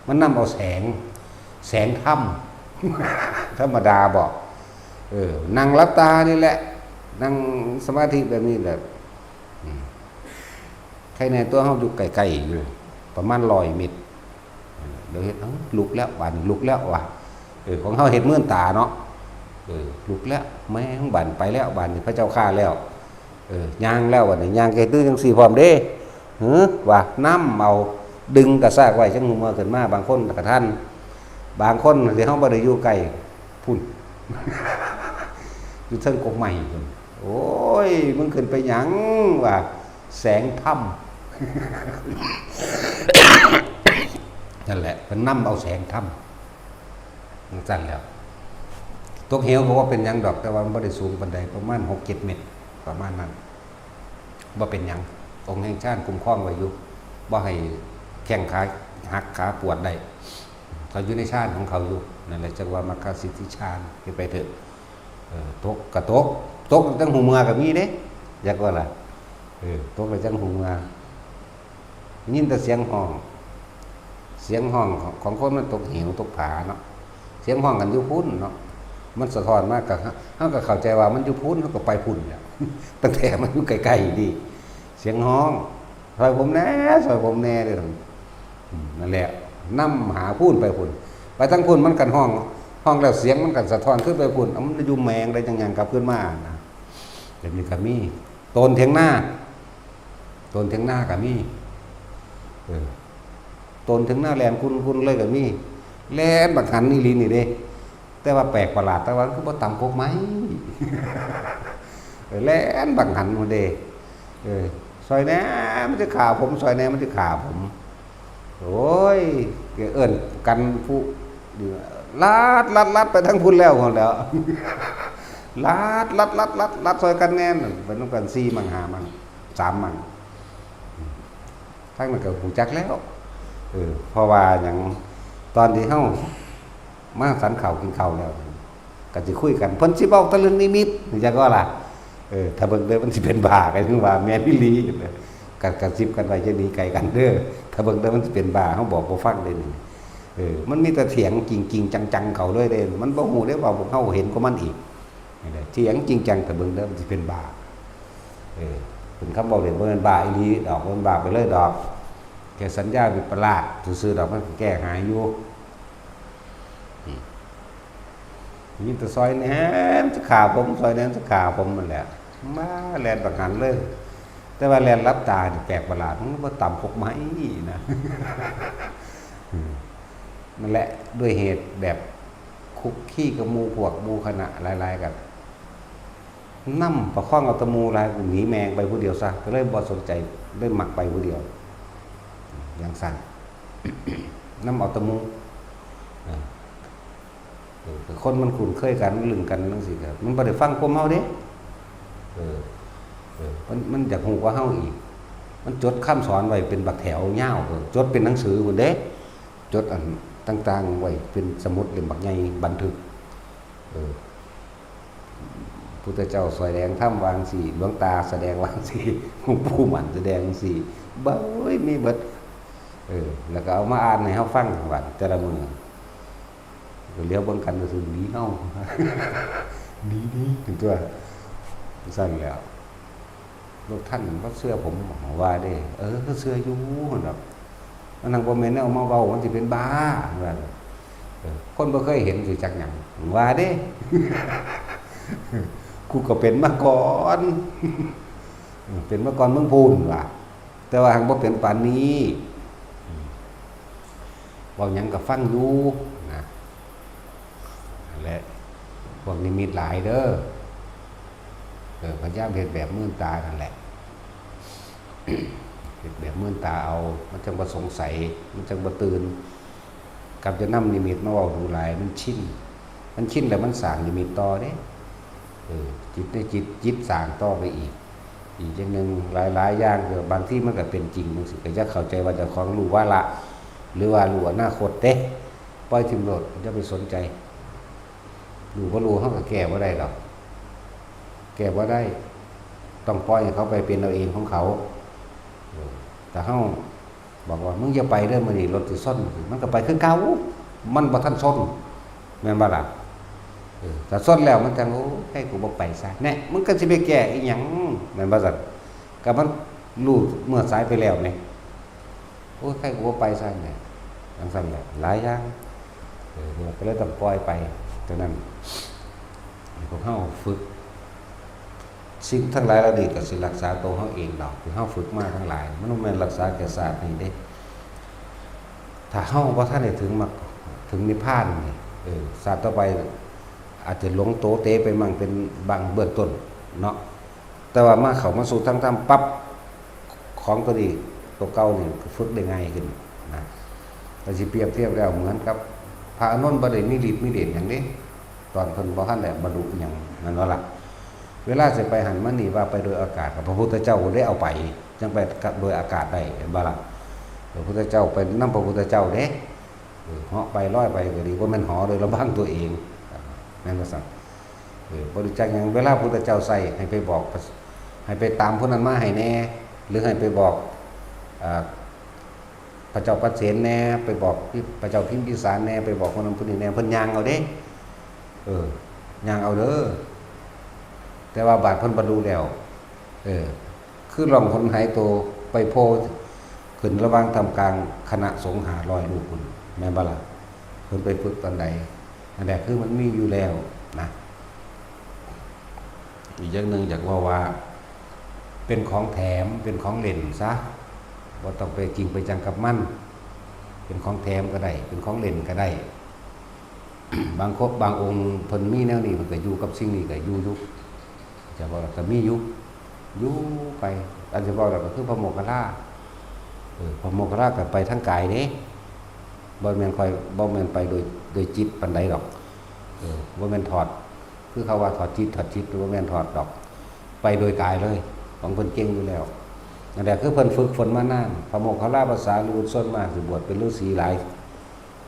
มันนำเอาแสง แสงธรรม ธรรมดาบ่ เออ นั่งหลับตานี่แหละ นั่งสมาธิแบบนี้แหละ อืม ใครแน่ตัวเฮาอยู่ใกล้ๆอยู่ ประมาณร้อยเมตร เดี๋ยวเฮ็ด เอ้า ลุกแล้ว บาดนี้ลุกแล้วว่ะ เออ ของเฮาเฮ็ดมืนตาเนาะ เออ ลุกแล้ว แม่ง บาดนี้ไปแล้ว บาดนี้พระเจ้าข้าแล้ว เออ ย่างแล้ว บาดนี้ย่างแกตื้อจังซี่พร้อมเด้ หือ ว่านำเอา ดึงกระซากไว้จังหัวขึ้นมา บางคนกะทัน บางคนที่เฮาบ่ได้อยู่ใกล้ พุ้น อยู่เทิงกกไม้พุ้น โอ้ย มึงขึ้นไปหยัง ว่า แสงธรรม นั่นแหละ เพิ่นนำเอาแสงธรรม จั่งซั่นแหล้ว ตกเหวก็บ่เป็นหยังดอก แต่ว่ามันบ่ได้สูงปานใด ประมาณหกเจ็ดเมตร ประมาณนั้น บ่เป็นหยัง องค์แห่งฌานคุ้มครองไว้อยู่ บ่ให้แข้งขาหักขาปวดได้ เขาอยู่ในฌานของเขาอยู่ นั่นแหละจั่งว่ามัคคสิทธิฌาน เฮ็ดไปเถอะ เออ ตกก็ตก ตกจั่งฮู้เมื่อก็มีเด้ จักว่าล่ะ เออ ตกแล้วจั่งฮู้เมื่อ ยินแต่เสียงฮ้อง เสียงฮ้องของ ของคนมันตกเหวตกผาเนาะ เสียงฮ้องกันอยู่พุ้นเนาะ มันสะท้อนมาก็ เฮาก็เข้าใจว่ามันอยู่พุ้น เฮาก็ไปพุ้นแหละ ตั้งแต่มันอยู่ใกล้ๆนี่ เสียงฮ้อง "ซ่อยผมแหน่ ซ่อยผมแหน่" เด้อ อืม นั่นแหละ นำหาพุ้นไปพุ้น ไปทางพุ้นมันก็ฮ้อง ฮ้องแล้วเสียงมันก็สะท้อนขึ้นไปพุ้น เอ้า มันอยู่แมงได้จั่งหยังกลับคืนมานะ แบบนี้ก็มี โตนเถียงนา โตนเถียงนาก็มี เออ โตนเถียงนาแล่นกุนๆเลยก็มี แล่นบักหันอีหลีนี่เด้ แต่ว่าแปลกประหลาด แต่ว่าคือบ่ตำกกไม้ เออ แล่นบักหันพุ้นเด้ เออ "ซ่อยแหน่ มันสิฆ่าผม ซ่อยแหน่ มันสิฆ่าผม" โอ้ย เอิ้นกันผู้ ลัด ลัด ลัดไปทางพุ้นแล้วพุ้นแหล้ว ลัด ลัด ลัด ลัด ลัดซ่อยกันแหน่ ไปนำกันสี่มั่งห้ามั่ง สามมั่ง ทางนั้นก็ฮู้จักแล้ว เออ เพราะว่าหยัง ตอนที่เฮามาฉันข้าวกินข้าวแล้ว ก็สิคุยกัน เพิ่นสิเว้าแต่เรื่องนิมิต จักว่าล่ะ เออ ถ้าเบิ่งเด้อมันสิเป็นบ้า ก็ยังว่าแม่นอีหลี ก็กระซิบกันไว้อย่าหนีไกลกันเด้อ ถ้าเบิ่งเด้อมันสิเป็นบ้า เฮาบอกบ่ฟังเด้นี่ เออ มันมีแต่เถียงจริงๆจังๆเขาเลยเด้ มันบ่ฮู้เด้ว่าพวกเฮาเห็นกว่ามันอีก นี่แหละ เถียงจริงจัง ถ้าเบิ่งเด้อมันสิเป็นบ้า เออ เป็นคำเว้าเล่น บ่แม่นบ้าอีหลีดอก บ่แม่นบ้าไปเลยดอก แค่สัญญาวิปลาสซื่อๆดอก มันก็แก้หายอยู่ อืม ยินแต่ซ่อยแหน่ มันสิฆ่าผม ซ่อยแหน่ มันสิฆ่าผมนั่นแหละ มาแล่นบักหันเลย แต่ว่าแล่นหลับตานี่แปลกประหลาด มันบ่ตำกกไม้นะ อืม นั่นแหละ ด้วยเหตุแบบคุกคีกับหมู่พวกหมู่คณะหลายๆ กัน นำประคองเอาแต่หมู่หลาย หนีแม่งไปผู้เดียวซะ ก็เลยบ่สนใจ เลยมักไปผู้เดียว จั่งซั่น นำเอาแต่หมู่ เออ เออ คนมันคุ้นเคยกัน ลึงกันจั่งซี้ก็ มันบ่ได้ฟังความเฮาเด้ เออ เออ มัน มันอยากฮู้กว่าเฮาอีก มันจดคำสอนไว้เป็นบักแถวยาว เออ จดเป็นหนังสือพุ้นเด้ จดอันต่างๆไว้เป็นสมุดเล่มบักใหญ่บันทึก เออ พุทธเจ้าซ่อยแหน่ทำว่าจั่งซี้ หลวงตาแสดงว่าจั่งซี้ หลวงปู่หมั้นแสดงจั่งซี้ เบ้ย มีเบิด เออ แล้วก็เอามาอ่านให้เฮาฟังบัดแต่ละมื้อ ก็เหลียวเบิ่งกันก็คือหนีเฮา หนี หนี ถึงตัว ซั่นแหล้ว ลูกท่านบ่เชื่อผม ว่าเด้ เออ ก็เชื่ออยู่ดอก มันหังบ่แม่นเอามาเว้า มันสิเป็นบ้า ว่า เออ คนบ่เคยเห็นสิจักหยัง ว่าเด้ กูก็เป็นมาก่อน เป็นมาก่อนเมืองพู้น ว่า แต่ว่าหังบ่เป็นปานนี้ เว้าหยังก็ฟังอยู่นะ นั่นแหละ พวกนิมิตหลายเด้อ เออ พยายามเฮ็ดแบบมื่นตานั่นแหละ เฮ็ดแบบมื่นตาเอา มันจั่งบ่สงสัย มันจั่งบ่ตื่น กับจะนำนิมิตมาเว้าดูหลาย มันชิน มันชินแล้วมันสร้างนิมิตต่อเด้ เออ จิตในจิต จิตสร้างต่อไปอีก อีกอย่างหนึ่ง หลายๆอย่าง ก็บางทีมันก็เป็นจริงจั่งซี้ ก็อย่าเข้าใจว่าเจ้าของรู้วาระ หรือว่ารู้อนาคตเด้ ปล่อยถิ่มโลด อย่าไปสนใจ รู้บ่รู้ เฮาก็แก้บ่ได้ดอก แก้บ่ได้ ต้องปล่อยให้เขาไปเป็นเอาเองของเขา เออ ถ้าเฮาบอกว่า "มึงอย่าไปเด้อ มื้อนี้รถสิชน" มันก็ไปคือเก่า มันบ่ทันชน แม่นบ่ล่ะ เออ ถ้าชนแล้วมันจั่ง "โอ้ย กูบ่ไปซะ" แน่ มึงก็สิไปแก้อีหยัง แม่นบ่ซั่น ก็มันรู้เมื่อสายไปแล้วแหม "โอ้ย ใครกูบ่ไปซะ" เนี่ย จั่งซั่นแหละ หลายอย่าง เออ ก็เลยต้องปล่อยไป เท่านั้น ให้พวกเฮาฝึก สิ่งทั้งหลายเหล่านี้ก็สิรักษาตัวเฮาเองดอก ที่เฮาฝึกมาทั้งหลาย มันบ่แม่นรักษาแค่ชาตินี้เด้ ถ้าเฮาบ่ทันได้ถึงมรรค ถึงนิพพานนี่ เออ ชาติต่อไปอาจจะหลงโตเตไปมั่งเป็นบางเบื้องต้นเนาะ แต่ว่ามาเข้ามาสู่ทางธรรมปั๊บ ของตัวนี้ ตัวเก่านี่ก็ฝึกได้ง่ายขึ้นนะ ก็สิเปรียบเทียบแล้วเหมือนกับพระอานนท์บ่ได้มีฤทธิ์มีเดชหยังเด้ ตอนเพิ่นบ่ทันได้บรรลุหยัง นั่นว่าล่ะ เวลาสิไปหั้นมานี่ ว่าไปโดยอากาศ พระพุทธเจ้าได้เอาไป จั่งไปโดยอากาศได้ เห็นบ่ล่ะ พระพุทธเจ้าไปนำพระพุทธเจ้าเด้ เออ เหาะไปลอยไปก็ดี บ่แม่นเหาะโดยลำพังตัวเอง แม่นบ่ซั่น เออ บ่รู้จักหยัง เวลาพุทธเจ้าใส่ให้ไปบอก ให้ไปตามผู้นั้นมาให้แหน่ หรือให้ไปบอก อ่า พระเจ้าปเสนแหน่ ไปบอกพระเจ้าพิมพิสารแหน่ ไปบอกคนนั้นคนนี้แหน่ เพิ่นย่างเอาเด้ เออ ย่างเอาเด้อ แต่ว่าบาดเพิ่นบรรลุแล้ว เออ คือล่องหนหายตัวไปโผล่ขึ้นระหว่างท่ามกลางคณะสงฆ์ห้าร้อยรูปพุ้น แม่นบ่ล่ะ เพิ่นไปฝึกตอนใด นั่นแหละ คือมันมีอยู่แล้วนะ อีกอย่างหนึ่งอยากเว้าว่า เป็นของแถม เป็นของเล่นซะ บ่ต้องไปจริงไปจังกับมัน เป็นของแถมก็ได้ เป็นของเล่นก็ได้ บางคน บางองค์เพิ่นมีแนวนี้ เพิ่นก็อยู่กับสิ่งนี้ก็อยู่อยู่ จะว่าก็มีอยู่ อยู่ไป อันที่เว้าแล้วก็คือพระโมคคัลลา เออ พระโมคคัลลาก็ไปทางกายเด้ บ่แม่นค่อย บ่แม่นไปโดย โดยจิตปานใดดอก เออ บ่แม่นถอด คือเขาว่าถอดจิต ถอดจิต บ่แม่นถอดดอก ไปโดยกายเลย ของเพิ่นเก่งอยู่แล้ว นั่นแหละ คือเพิ่นฝึกฝนมานาน พระโมคคัลลาภาษาฤาษีส่วนมากสิบวชเป็นฤาษีหลาย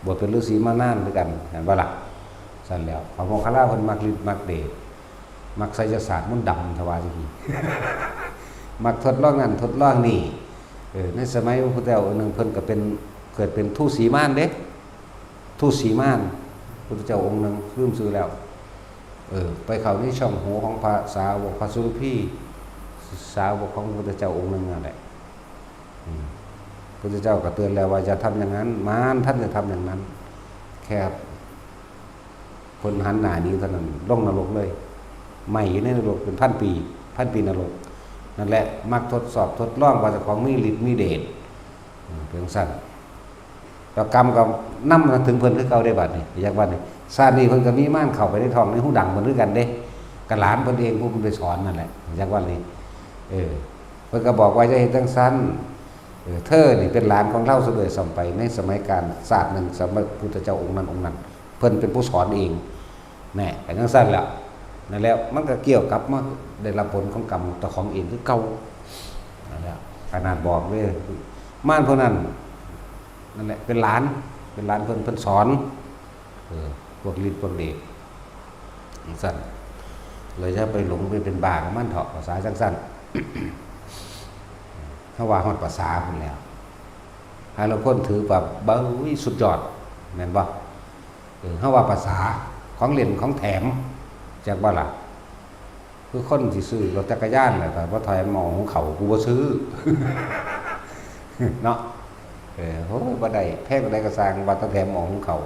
บวชเป็นฤาษีมานานคือกัน เห็นบ่ล่ะ ซั่นแล้ว พระโมคคัลลาเพิ่นมักฤทธิ์มักเดช มักไสยศาสตร์มนต์ดำ ถ้าว่าจั่งซี้ มักทดลองนั่นทดลองนี่ เออ ในสมัยพระพุทธเจ้าองค์หนึ่ง เพิ่นก็เป็น เกิดเป็นทูตสีมารเด้ ทูตสีมาร พุทธเจ้าองค์หนึ่ง ลืมชื่อแล้ว เออ ไปเข้าในช่องหูของพระสาวกพระสุรพี สาวกของพระพุทธเจ้าองค์หนึ่งนั่นแหละ อืม พุทธเจ้าก็เตือนแล้วว่าอย่าทำอย่างนั้น มารท่านจะทำอย่างนั้น แค่เพิ่นหันหน้าหนีเท่านั้น ลงนรกเลย ไหม้อยู่ในนรกเป็นพันปี พันปีนรก นั่นแหละ มักทดสอบทดลองว่าเจ้าของมีฤทธิ์มีเดช อืม เป็นจั่งซั่น แล้วกรรมก็นำมาถึงเพิ่นคือเก่าได้บัดนี้ อยากว่านี่ ชาตินี้เพิ่นก็มีมารเข้าไปในท้องในฮูดังเพิ่นคือกันเด้ ก็หลานเพิ่นเองผู้เพิ่นไปสอนนั่นแหละ อยากว่านี่ เออ เพิ่นก็บอกว่าอย่าเฮ็ดจั่งซั่น เออ เธอนี่เป็นหลานของลาวซะด้วยซ้ำไป ในสมัยกาลชาติหนึ่ง สมัยพุทธเจ้าองค์นั้นองค์นั้น เพิ่นเป็นผู้สอนเอง แน่ ก็จั่งซั่นแหละ นั่นแหละ มันก็เกี่ยวกับมาได้รับผลของกรรมเจ้าของเองคือเก่า นั่นแหละ ขนาดบอกเลย มารพวกนั้น นั่นแหละ เป็นหลาน เป็นหลานเพิ่น เพิ่นสอน เออ พวกฤทธิ์พวกเดช จั่งซั่น เลยอย่าไปหลงไปเป็นบ้ากับมันเถาะ ภาษาจั่งซั่น เฮาว่าฮอดภาษาพุ้นแล้ว หาลางคนถือว่า เบ้ย สุดยอด แม่นบ่ เออ เฮาว่าภาษา ของเล่นของแถม จักบ่ล่ะ คือคนสิซื้อรถจักรยานน่ะ ถ้าบ่แถมหม้อหุงข้าว กูบ่ซื้อ เนาะ เออ โอ้ย บ่ได้ แพงปานใดก็ซ่าง ว่าแต่แถมหม้อหุงข้าว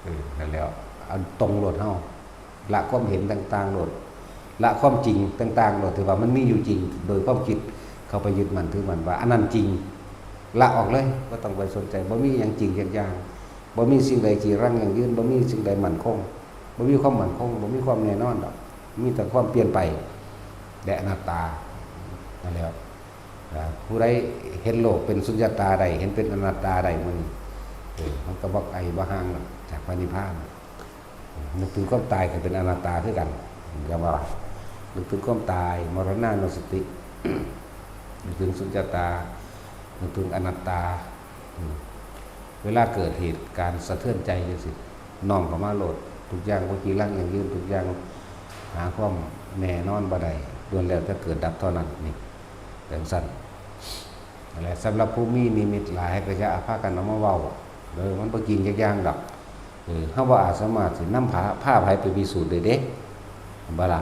เออ นั่นแหล้ว เอาตรงโลดเฮา ละความเห็นต่างๆโลด ละความจริงต่างๆโลด ที่ว่ามันมีอยู่จริง โดยความคิดเข้าไปยึดมั่นถือมั่นว่าอันนั้นจริง ละออกเลย บ่ต้องไปสนใจ บ่มีหยังจริงจักอย่าง บ่มีสิ่งใดจีรังยั่งยืน บ่มีสิ่งใดมั่นคง บ่มีความมั่นคง บ่มีความแน่นอนดอก มีแต่ความเปลี่ยนไป และอนัตตา นั่นแหละ อ่า ผู้ใดเห็นโลกเป็นสุญญตาได้ เห็นเป็นอนัตตาได้มื้อนี้ เออ มันก็บ่ไกลบ่ห่างหรอกจากพระนิพพาน นึกถึงความตายก็เป็นอนัตตาคือกัน ก็ว่า นึกถึงความตาย มรณานุสติ นึกถึงสุญญตา นึกถึงอนัตตา อืม เวลาเกิดเหตุการณ์สะเทือนใจจั่งซี้ น้อมเข้ามาโลด ทุกอย่างบ่จีรังยั่งยืน ทุกอย่างหาความแน่นอนบ่ได้ ล้วนแล้วแต่เกิดดับเท่านั้น นี่ จั่งซั่น นั่นแหละ สำหรับผู้มีนิมิตหลายก็อย่าพากันเอามาเว้า เด้อ มันบ่จริงจักอย่างดอก เออ เฮาบ่อาจสามารถสินำพา พาไผไปพิสูจน์ได้เด้ เห็นบ่ล่ะ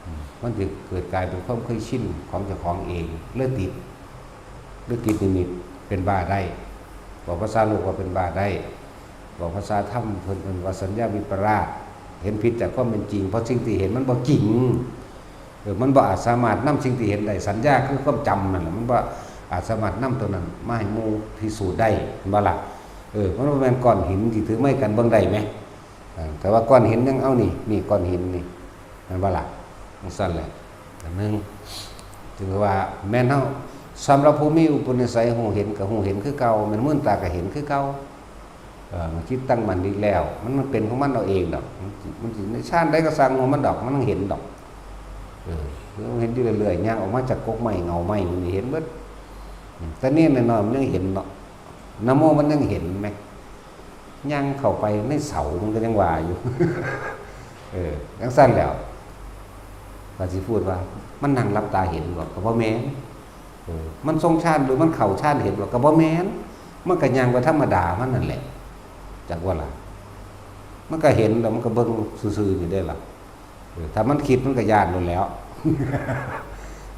อืม มันสิเกิดกลายเป็นความเคยชินของเจ้าของเอง เลยติด หรือติดนิมิต เป็นบ้าได้ บอกภาษาโลกว่าเป็นบ้าได้ บอกภาษาธรรมเพิ่นเอิ้นว่าสัญญาวิปลาส เห็นผิดจากความเป็นจริง เพราะสิ่งที่เห็นมันบ่จริง เออ มันบ่อาจสามารถนำสิ่งที่เห็นได้ สัญญาคือความจำนั่นแหละ มันบ่อาจสามารถนำตัวนั้นมาให้หมู่พิสูจน์ได้ เห็นบ่ล่ะ เออ มันบ่แม่นก้อนหินที่ถือไม้กันเบิ่งได้ไหม เออ แต่ว่าก้อนหินยังเอานี่ นี่ก้อนหินนี่ แม่นบ่ล่ะ จั่งซั่นแหละ อันหนึ่ง ถือว่าแม่นเฮา สำหรับผู้มีอุปนิสัยฮู้เห็นก็ฮู้เห็นคือเก่า แม่นมืนตาก็เห็นคือเก่า เออ มันจิตตั้งมั่นดีแล้ว มัน มันเป็นของมันเอาเองดอก มันสิ มันสิในฌานใดก็ซ่างหัวมันดอก มันเห็นดอก เออ มันเห็นอยู่เรื่อยๆ ย่างออกมาจากกกไม้เงาไม้มันนี่เห็นเบิด อืม แต่นี่น้อยๆ มันยังเห็นเนาะ นะโมมันยังเห็นไหม ย่างเข้าไปในเสามันก็ยังว่าอยู่ เออ จั่งซั่นแหล้ว ว่าสิพูดว่า มันนั่งหลับตาเห็นบ่ ก็บ่แม่น เออ มันทรงฌานหรือมันเข้าฌานเห็นบ่ ก็บ่แม่น มันก็ย่างไปธรรมดามันนั่นแหละ จักว่าล่ะ มันก็เห็นแล้วมันก็เบิ่งซื่อๆ นี่ได้ล่ะ เออ ถ้ามันคิดมันก็ย้านโลดแหล้ว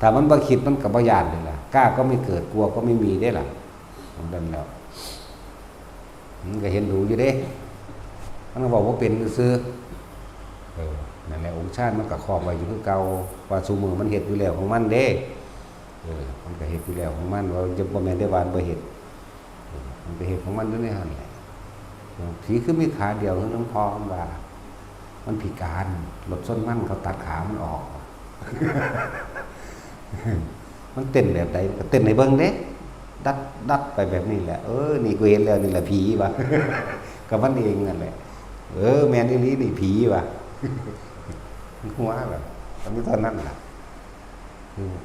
ถ้ามันบ่คิดมันก็บ่ย้านเลยล่ะ กล้าก็ไม่เกิด กลัวก็ไม่มีได้ล่ะ ของนั้นแล้ว มันก็เห็นดูอยู่เด้ มันก็บอกว่าเป็นซื่อๆ เออ นั่นแหละ องค์ฌานมันก็ครอบไว้อยู่คือเก่า ว่าซุมื้อมันเฮ็ดอยู่แล้วของมันเด้ เออ มันก็เฮ็ดอยู่แล้วของมัน ว่าจะบ่แม่นได้ว่ามันบ่เฮ็ด เออ มันก็เฮ็ดของมันอยู่ในหั่นแหละ ผีคือมีขาเดียวคือหลวงพ่อเพิ่นว่า มันพิการ รถชนมันเขาตัดขามันออก มันเต้นแบบใด มันก็เต้นให้เบิ่งเด้ ดัด ดัดไปแบบนี้แหละ เออ นี่กูเห็นแล้ว นี่แหละผีว่ะ กับมันเองนั่นแหละ เออ แม่นอีหลี นี่ผีว่ะ หัวแบบ ก็มีเท่านั้นล่ะ อืม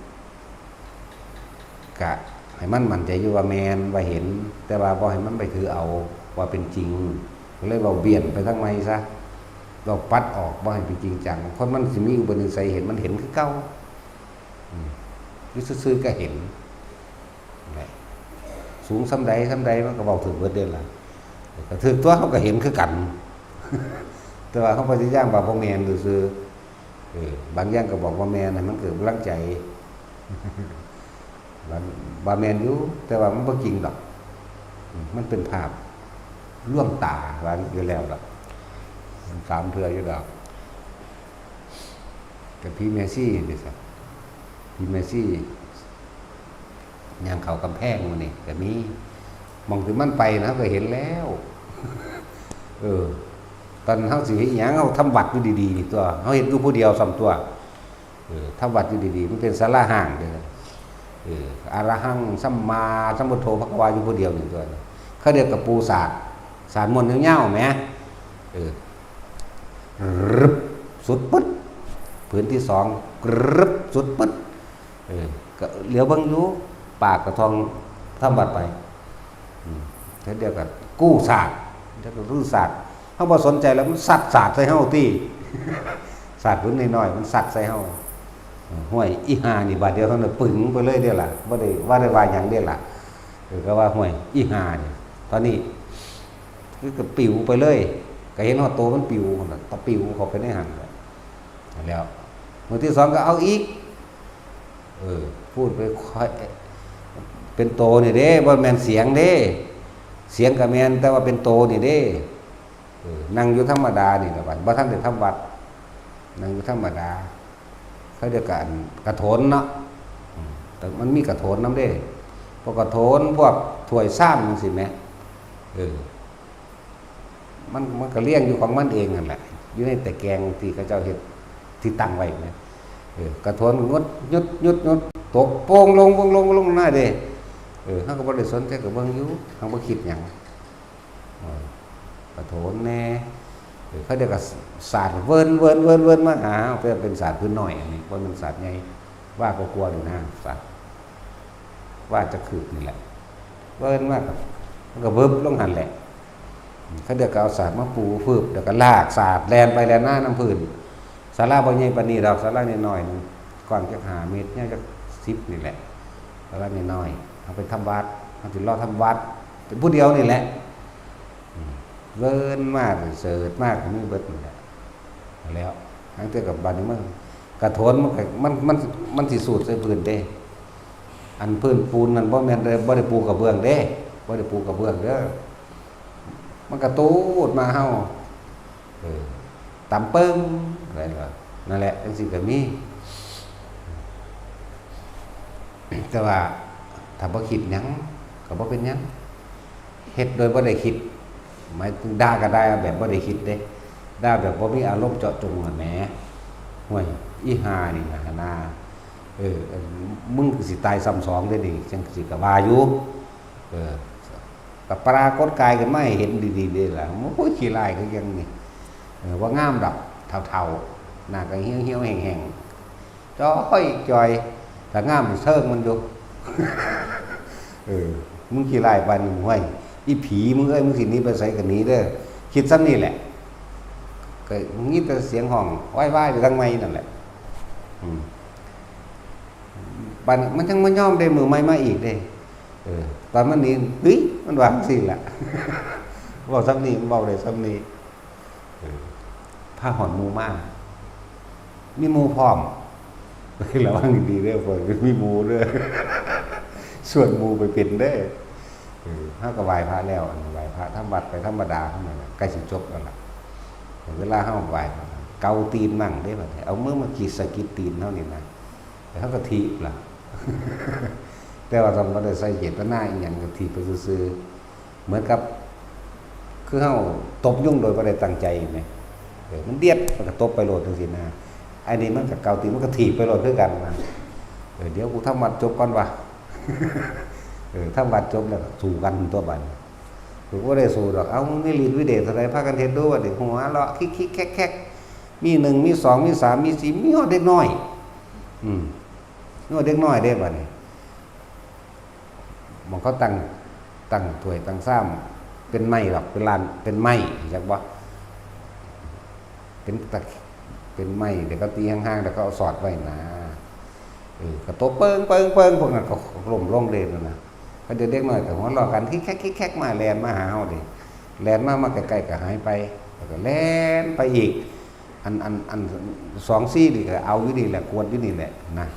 กะให้มันมั่นใจอยู่ว่าแม่น ว่าเห็น แต่ว่าบ่ให้มันไปถือเอาว่าเป็นจริง ก็เลยเว้าเบี่ยนไปทางใหม่ซะ เว้าปัดออก บ่ให้เป็นจริงจัง คนมันสิมีอุปนิสัยเห็น มันเห็นคือเก่า อืม อยู่ซื่อๆ ก็เห็น นั่นแหละ สูงส่ำใดส่ำใดมันก็เว้าถืกเบิดเด้ล่ะ ก็ถืกตัว เฮาก็เห็นคือกัน แต่ว่าเฮาพยายามว่าบ่แม่นซื่อๆ เออ บางอย่างก็บอกว่าแม่น ให้มันเกิดกำลังใจ ว่า ว่าแม่นอยู่ แต่ว่ามันบ่จริงดอก อืม มันเป็นภาพลวงตา ว่าอยู่แล้วดอก มันสามเทื่ออยู่ดอก กับผีแม่ชีนี่ซะ ผีแม่ชี ย่างเข้ากำแพงมื้อนี้ก็มี หม่องที่มันไปนะ ก็เห็นแล้ว เออ ตอนเฮาสิเฮ็ดหยัง เฮาทำวัดอยู่ดีๆ นี่ตัว เฮาเฮ็ดอยู่ผู้เดียวซ้ำตัว เออ ทำวัดอยู่ดีๆ มันเป็นศาลาห้างเด้อ เออ อะระหังสัมมาสัมพุทโธภะคะวาอยู่ผู้เดียวนี่ตัว เขาเรียกกับปูสาด สาดมนต์ยาวๆ แหม เออ รึบ สุดปึ๊ด ผืนที่สอง กรึบ สุดปึ๊ด เออ ก็เหลียวเบิ่งอยู่ ปากกระทองทำวัดไป อืม เทื่อเดียวก็กู้สาด แล้วก็รื้อสาด เฮาบ่สนใจแล้ว มันสัดสาดใส่เฮาติ สาดพื้นน้อยๆ มันสัดใส่เฮา ห้วย อีห่านี่ บาดเดียวเท่านั้น ปึ๋งไปเลยเด้ล่ะ บ่ได้ บ่ได้ว่าหยังเด้ล่ะ เออ ก็ว่า ห้วย อีห่านี่ ตอนนี้ คือก็ปิวไปเลย ก็เห็นฮอดโตมันปิวหั่นน่ะ ตะปิวเข้าไปในหั่นแหละ แล้ว มื้อที่สองก็เอาอีก เออ พูดไปค่อย เป็นโตนี่เด้ บ่แม่นเสียงเด้ เสียงก็แม่น แต่ว่าเป็นโตนี่เด้ เออ นั่งอยู่ธรรมดานี่แหละบัด บ่ทันได้ทำวัด นั่งอยู่ธรรมดา เขาเรียกกันกระโถนเนาะ อืม แต่มันมีกระโถนนำเด้ พวกกระโถน พวกถ้วยชามจั่งซี้แหม เออ มัน มันก็เรียงอยู่ของมันเองนั่นแหละ อยู่ในตะแกรงที่เขาเจ้าเฮ็ด ที่ตั้งไว้นะ เออ กระโถนงด หยุด หยุด หยุด ตกโป่งลง โป่งลง โป่งลงหน้าเด้ เออ เฮาก็บ่ได้สนใจ ก็เบิ่งอยู่ เฮาบ่คิดหยัง เออ กระโถนแน่ เออ เขาเรียกว่าสาดเวิน เวิน เวิน เวินมาหา เพื่อเป็นสาดพื้นน้อย อันนี้ บ่แม่นสาดใหญ่ ว่าก็กลัวอยู่นะ สาด ว่าจะคืบนี่แหละ เวินมาก มันก็เบิบลงหั่นแหละ เขาเดียวก็เอาสาดมาปูพื้น แล้วก็ลากสาดแล่นไปแล่นมานำพื้น ศาลาบ่ใหญ่ปานนี้ดอก ศาลาน้อยๆ หนึ่ง กว้างจักห้าเมตร ยาวจักสิบนี่แหละ ศาลาน้อยๆ เอาไปทำวัด เอาสิรอทำวัด เป็นผู้เดียวนี่แหละ อืม เวินมาก เสิร์ชมาก มีเบิดนี่แหละ แล้ว ทั้งเทื่อกับบัดนี้มัน กระโถนมันก็ มัน มัน มันสิสูดใส่พื้นเด้ อันพื้นปูนนั่นบ่แม่นได้ บ่ได้ปูกระเบื้องเด้ บ่ได้ปูกระเบื้องเด้อ มันกระตูดมาเฮา เออ ตำปึ้ง อะไรวะ นั่นแหละ จั่งซี้ก็มี แต่ว่าถ้าบ่คิดหยัง ก็บ่เป็นหยัง เฮ็ดโดยบ่ได้คิด หมายถึงด่าก็ด่าแบบบ่ได้คิดเด้ ด่าแบบบ่มีอารมณ์เจาะจงอะแหม ห่วย อีห่านี่นะ หานา เออ มึงก็สิตายซ้ำสองเด้นี่ จั่งสิก็ว่าอยู่ เออ ก็ปรากฏกายขึ้นมาให้เห็นดีๆเด้ล่ะ โอ้ย ขี้ร้ายคือหยังนี่ เออ บ่งามดอก เฒ่าๆ หน้าก็เหี่ยวๆแห้งๆ จ้อยจ้อย ถ้างามเซิงมันอยู่ เออ มึงขี้ร้ายปานนี้ ห้วย อีผีมึงเอ้ย มึงสิหนีไปไสก็หนีเด้อ คิดส่ำนี่แหละ ก็มีแต่เสียงฮ้องว้ายๆไปทางใหม่นั่นแหละ อืม บัดนี้มันจั่งบ่ยอมเด้ มื้อใหม่มาอีกเด้ เออ ตอนมันหนี เฮ้ย มันว่าจั่งซี้ล่ะ เว้าส่ำนี้ มันเว้าได้ส่ำนี้ เออ พาฮอดหมู่มา มีหมู่พร้อม ระวังดีๆเด้อ พวกมีหมู่เด้อ ชวนหมู่ไปเป็นเด้อ เออ เฮาก็ไหว้พระแล้ว อันไหว้พระทำวัดไปธรรมดาเฮานั่นแหละ ใกล้สิจบแล้วล่ะ เวลาเฮาไหว้พระ เกาตีนมั่งเด้บัดนี้ เอามือมาขีดสะกิดตีนเฮานี่นะ แล้วเฮาก็ถีบล่ะ แต่ว่าต้องบ่ได้ใส่เจตนาอีหยัง ก็ถีบไปซื่อๆ เหมือนกับ คือเฮาตบยุงโดยบ่ได้ตั้งใจแหม เออ มันเดียด มันก็ตบไปโลดจั่งซี้นะ อันนี้มันก็เกาตีน มันก็ถีบไปโลดคือกันนะ เออ เดี๋ยวกูทำวัดจบก่อนวะ เออ ทำวัดจบแล้วก็สู้กันตั๊วบัดนี้ กูบ่ได้สู้ดอก เอ้า มึงมีฤทธิ์วิเดชเท่าใด พากันเฮ็ดดูบัดนี้ หัวเราะคิกๆแคกๆ มีหนึ่ง มีสอง มีสาม มีสี่ มีฮอดเด็กน้อย อืม มีฮอดเด็กน้อยเด้บัดนี้ หม่องเขาตั้ง ตั้งถ้วยตั้งชาม เป็นไม้ดอก เป็นลาน เป็นไม้ จักบ่ เป็นตะ เป็นไม้ เดี๋ยวเขาตีห่างๆ แล้วเขาเอาสอดไว้นะ เออ ก็ตบเปิงๆๆ พวกนั้นก็ล้มลงเลยนั่นนะ เขาเดี๋ยวเด็กน้อยก็หัวเราะกัน คิกแคกคิกแคกมา แล่นมาหาเฮาเด้ แล่นมา มาใกล้ๆก็หายไป แล้วก็แล่นไปอีก อัน อัน อัน สองสี่นี่ก็เอาอยู่นี่แหละ กวดอยู่นี่แหละนะ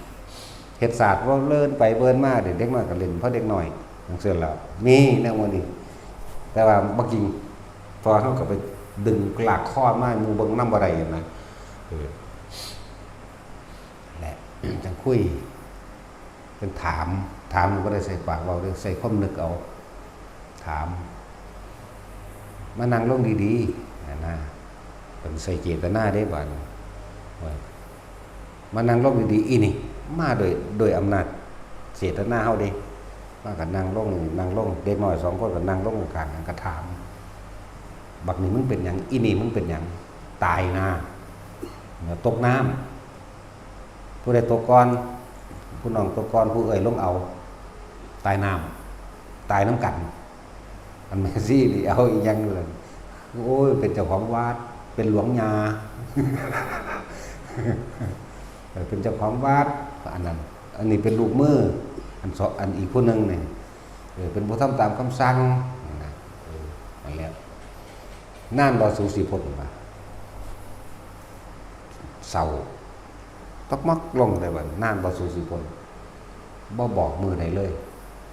เฮ็ดศาสตร์ว่าเลินไปเบิ่นมา เดี๋ยวเด็กน้อยก็เล่น เพราะเด็กน้อยจั่งซี้ล่ะ มีแนวหมู่นี้ แต่ว่าบ่จริง เพราะว่าเฮาก็ไปดึงลากคอมา หมู่เบิ่งนำบ่ได้นะ เออ แหละ จั่งคุย จั่งถาม ถามก็บ่ได้ใส่ปากเว้าเด้ ใส่ความนึกเอา ถาม มานั่งลงดีๆ นะนะ เพิ่นใส่เจตนาเด้บัดนี้ โอ้ย มานั่งลงดีๆ อีนี่ มาโดย โดยอำนาจเจตนาเฮาเด้ มาก็นั่งลง นั่งลง เด็กน้อยสองคนก็นั่งลงข้างๆ กัน ก็ถาม บักนี่มึงเป็นหยัง อีนี่มึงเป็นหยัง ตายนะ ตกน้ำ ผู้ใดตกก่อน ผู้น้องตกก่อน ผู้เอื้อยลงเอา ตายน้ำ ตายนำกัน อันแม่ชีนี่เอาอีหยังอยู่นั่น โอ้ย เป็นเจ้าของวัด เป็นหลวงญา เออ เป็นเจ้าของวัด อันนั้น อันนี้เป็นลูกมือ อันสอง อันอีกผู้หนึ่งนี่ เออ เป็นผู้ทำตามคำสั่ง นะ เออ นั่นแหละ นานบ่สูสิพ้นว่า เศร้า ตกมักลงได้บัด นานบ่สูสิพ้น บ่บอกมื้อใดเลย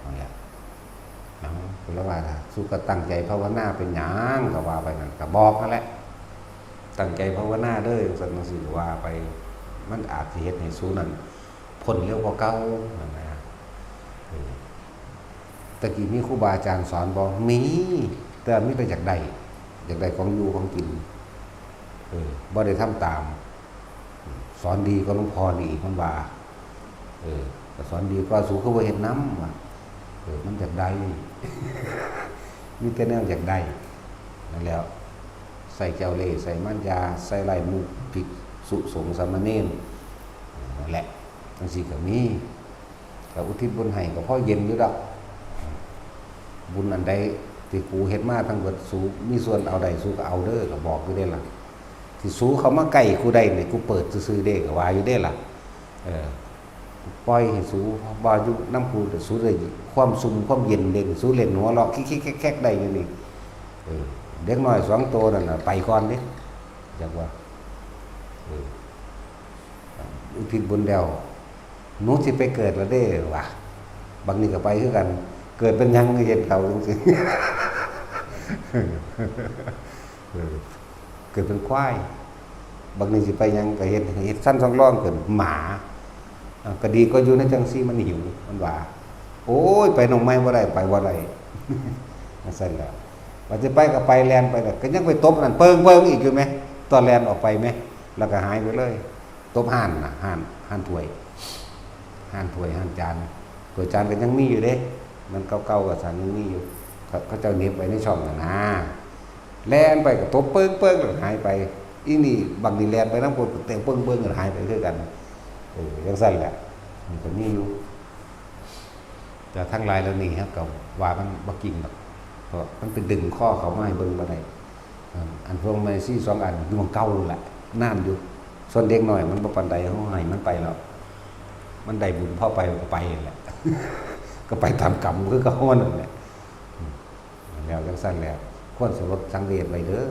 นั่นแหละ เอ้า ก็แล้วว่า สูก็ตั้งใจภาวนาเป็นหยัง ก็ว่าไปนั่น ก็บอกนั่นแหละ ตั้งใจภาวนาเด้อ จั่งซั่นจั่งซี้ ก็ว่าไป มันอาจสิเฮ็ดให้สูนั่น พ้นเร็วกว่าเก่า นั่นนะ เออ แต่กี้มีครูบาอาจารย์สอนบ่ มี แต่มีแต่อยากได้ อยากได้ของอยู่ของกิน เออ บ่ได้ทำตาม สอนดีกว่าหลวงพ่อนี่อีก มันว่า เออ ก็สอนดีกว่า สูคือบ่เฮ็ดนำ ว่า เออ มันอยากได้ มีแต่แนวอยากได้ นั่นแหละ ใส่เจ้าเล่ห์ ใส่มารยา ใส่ไล่มุขภิกษุสงฆ์สามเณร นั่นแหละ จั่งซี้ก็มี ก็อุทิศบุญให้ก็พอเย็นอยู่ดอก บุญอันใดที่กูเฮ็ดมาทั้งเบิด สูมีส่วนเอาได้ สูก็เอาเด้อ ก็บอกอยู่เด้ล่ะ ที่สูเข้ามาใกล้กูได้นี่ กูเปิดซื่อๆเด้ ก็ว่าอยู่เด้ล่ะ เออ ปล่อยให้สูบ่อยู่นำกู แต่สูได้ความสุขความเย็นเด้ สูเล่นหัวเราะคิกๆแคกๆได้อยู่นี่ เออ เด็กน้อยสองตัวนั่นน่ะ ไปก่อนเด้ จักว่า เออ อุทิศบุญแล้ว หนูสิไปเกิดแล้วเด้ ว่ะ บักนี่ก็ไปคือกัน เกิดเป็นหยัง เฮ็ดเขาจั่งซี้ เออ เกิดเป็นควาย บักนี่สิไปหยัง ก็เฮ็ด เฮ็ดสันสองรอง เกิดหมา อ่ะ ก็ดีกว่าอยู่ในจั่งซี้ มันหิว มันว่า โอ้ย ไปหนองไม้บ่ได้ ไปบ่ได้ จั่งซั้นแหละ ว่าสิไปก็ไป แล่นไปแล้วก็ยังไปตบนั่นเปิงๆอีกอยู่แหม ตอนแล่นออกไปแหม แล้วก็หายไปเลย ตบห่านน่ะ ห่าน ห่านถ้วย ห่านถ้วย ห่านจาน ถ้วยจานก็ยังมีอยู่เด้ มันเก่าๆ ก็ซั่นยังมีอยู่ เขา เขาเจ้าเหน็บไว้ในช่องนั่นนะ แล่นไปก็ตบเปิงๆแล้วก็หายไป อีนี่บักนี่แล่นไปนำ ก็เตะเปิงๆแล้วหายไปคือกัน เออ จั่งซั้นแหละ มันก็มีอยู่ แต่ทั้งหลายเหล่านี้ครับ ก็ว่ามันบ่จริงดอก เพราะมันเป็นดึงคอเขามาให้เบิ่งบ่ได้ อ่า อันพวกแม่ชีสองอันอยู่หม่องเก่าแหละ นานอยู่ ส่วนเด็กน้อยมันบ่ปานใด เฮาให้มันไปแล้ว มันได้บุญพอไปก็ไปนั่นแหละ ก็ไปตามกรรมคือเก่านั่นแหละ อืม แล้วจั่งซั้นแหละ ควรสลดสังเวชไว้เด้อ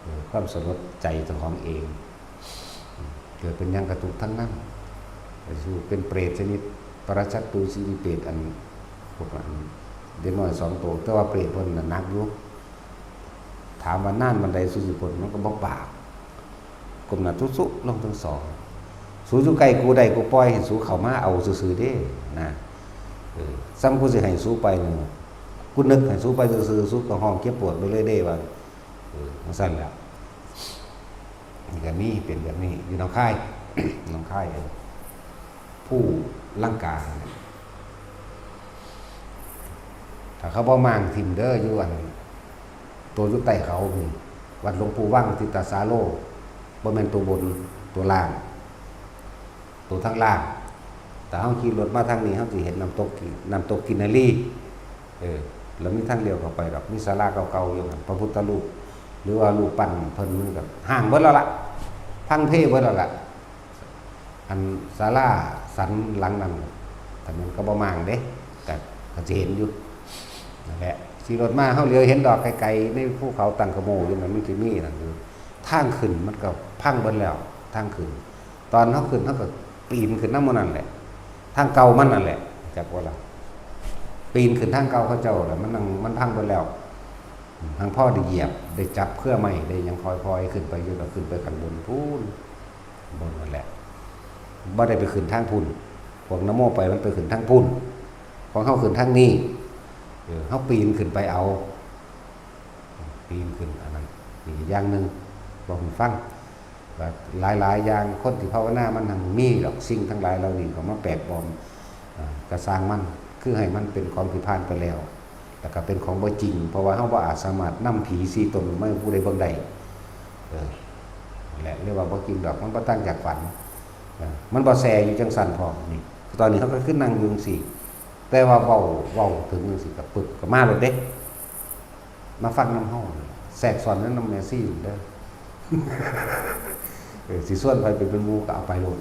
เออ ความสลดใจเจ้าของเอง เกิดเป็นหยังกะทุกข์ทั้งนั้น ก็คือเป็นเปรตชนิด ปรชัตตู ชีวิเปรต อัน พวกอันเด็กน้อยสองโต แต่ว่าเปรตเพิ่นน่ะหนักอยู่ ถามว่านานปานใดสูสิพ้น มันก็บ่ปาก ก้มหน้าตุ๊สุลงทั้งสอง สูอยู่ใกล้กูได้กูปล่อยให้สูเข้ามาเอาซื่อๆเด้ นะ เออ ซ้ำกูสิให้สูไปนี่ กูนึกให้สูไปซื่อๆ สูก็ฮ้องเจ็บปวดไปเลยเด้ ว่า เออ จั่งซั้นแหละ นี่ก็มี เป็นแบบนี้ อยู่หนองคาย หนองคาย เออ ภูลังกา ถ้าเขาบ่มางถิ่มเด้อ อยู่อัน โตอยู่ใต้เขานี่ วัดหลวงปู่วัง ทิตาสาโล บ่แม่นโตบน โตล่าง โตทางล่าง แต่เฮาขี่รถมาทางนี้ เฮาสิเห็นน้ำตกกิ น้ำตกกินนารี เออ แล้วมีทางเลี้ยวเข้าไปดอก มีศาลาเก่าๆอยู่หั่น พระพุทธรูป หรือว่ารูปปั้นเพิ่น มันก็ฮ้างเบิดแล้วล่ะ พังเพเบิดแล้วล่ะ อันศาลาสันหลังนั้น แต่มันก็บ่มางเด้ ก็ ก็สิเห็นอยู่ นั่นแหละ ขี่รถมา เฮาเหลียวเห็นดอกไกลๆ ในภูเขาตังกะโมอยู่นั่น มันสิมีนั่นอยู่ ทางขึ้นมันก็พังเบิดแล้ว ทางขึ้น ตอนเฮาขึ้น เฮาก็ปีนขึ้นนำหมู่นั่นแหละ ทางเก่ามันนั่นแหละ จักว่าล่ะ ปีนขึ้นทางเก่าเขาเจ้าล่ะ มันนั่ง มันพังเบิดแล้ว อืม ทางพ่อได้เหยียบ ได้จับเครือไม้ ได้หยังค่อยๆขึ้นไปอยู่ ก็ขึ้นไปข้างบนพู้น บนนั่นแหละ บ่ได้ไปขึ้นทางพู้น พวกนโมไปมันไปขึ้นทางพู้น ของเฮาขึ้นทางนี้ เออ เฮาปีนขึ้นไปเอา ปีนขึ้น อันนั้น นี่อย่างหนึ่ง บอกให้ฟัง ก็หลายๆอย่าง คนที่ภาวนามันหังมีดอก สิ่งทั้งหลายเหล่านี้ก็มาแปลกปลอม อ่า ก็ซ่างมัน คือให้มันเป็นของที่ผ่านไปแล้ว แล้วก็เป็นของบ่จริง เพราะว่าเฮาบ่อาจสามารถนำผีสี่ตนมาให้ผู้ใดเบิ่งได้ เออ นั่นแหละ เรียกว่าบ่จริงดอก มันบ่ต่างจากฝัน เออ มันบ่แซ่อยู่จั่งซั่นพร้อม นี่ ตอนนี้เฮาก็คือนั่งอยู่จั่งซี้ แต่ว่าเว้า เว้าถึงจั่งซี้ก็ปึบก็มาโลดเด้ มาฟังนำเฮา แทรกซ้อนนำแม่ชีเด้อ เออ สิชวนไผไปเป็นหมู่ก็เอาไปโลด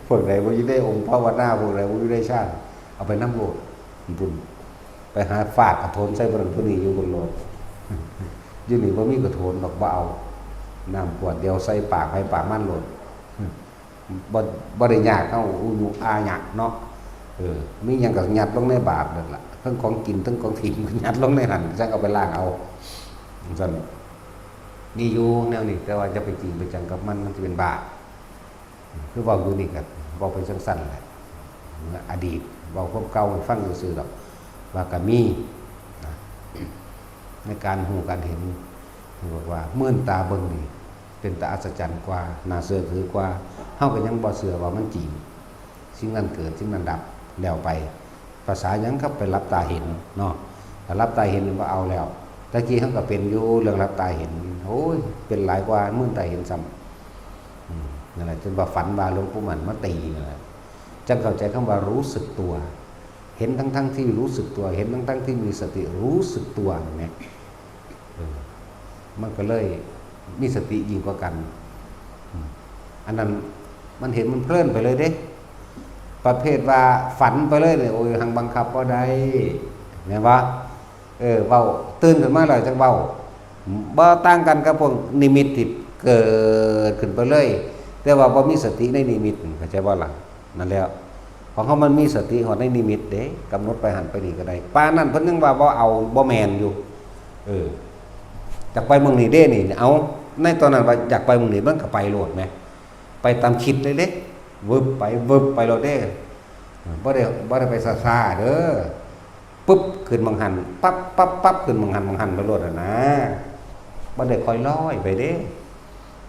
พวกใดบ่อยู่ในองค์ภาวนา พวกใดบ่อยู่ในฌาน เอาไปนำโลด บุญ ไปหาฟาดกระโถนใส่ผู้นั้นผู้นี้อยู่บนโลด อยู่นี่บ่มีกระโถนดอก บ่เอา น้ำขวดเดียวใส่ปากไผปากมันโลด บ่ บ่ได้ยากเฮาอุยุอาหยังเนาะ เออ มีหยังก็ยัดลงในบาตรนั่นล่ะ ทั้งของกิน ทั้งของถิ่ม ก็ยัดลงในหั่น จั่งเอาไปล้างเอา จั่งซั่น มีอยู่แนวนี้ แต่ว่าอย่าไปจริงไปจังกับมัน มันสิเป็นบ้า คือเว้าอยู่นี่ก็เว้าไปจั่งซั่นแหละ เมื่ออดีต เว้าความเก่าให้ฟังซื่อๆดอก ว่าก็มี นะ ในการฮู้การเห็น บอกว่าเมื่อนตาเบิ่งนี่ เป็นตาอัศจรรย์กว่า น่าเชื่อถือกว่า เฮาก็ยังบ่เชื่อว่ามันจริง สิ่งนั้นเกิด สิ่งนั้นดับ แล้วไป ภาษาหยังครับ ไปหลับตาเห็นเนาะ ถ้าหลับตาเห็นนี่บ่เอาแล้ว ตะกี้เฮาก็เป็นอยู่เรื่องหลับตาเห็น โอ้ย เป็นหลายกว่าเมื่อนตาเห็นซ้ำ อืม นั่นแหละ จนว่าฝันว่าหลวงปู่มั่นมาตีนั่นแหละ จั่งเข้าใจคำว่ารู้สึกตัว เห็นทั้งๆที่รู้สึกตัว เห็นทั้งๆที่มีสติรู้สึกตัวนี่แหม เออ มันก็เลยมีสติยิ่งกว่ากัน อืม อันนั้นมันเห็นมันเพลินไปเลยเด้ ประเภทว่าฝันไปเลยเนี่ย โอ้ย หังบังคับบ่ได้ แม่นบ่ เออ เว้า ตื่นขึ้นมาแล้วจั่งเว้า บ่ต่างกันกับพวกนิมิตที่เกิดขึ้นไปเลย แต่ว่าบ่มีสติในนิมิต เข้าใจบ่ล่ะ นั่นแหละ ของเฮามันมีสติฮอดในนิมิตเด้ กำหนดไปหั่นไปนี่ก็ได้ ปานนั้นเพิ่นยังว่าบ่เอา บ่แม่นอยู่ เออ อยากไปหม่องนี้เด้นี่ เอา ในตอนนั้นว่าอยากไปหม่องนี้ มันก็ไปโลดแหม ไปตามคิดเลยเด้ วึบไป วึบไปโลดเด้ บ่ได้ บ่ได้ไปซ่าๆเด้อ ปึ๊บ ขึ้นหม่องหั่น ปั๊บปั๊บปั๊บ ขึ้นหม่องหั่นหม่องหั่นไปโลดน่ะนะ บ่ได้ค่อยลอยไปเด้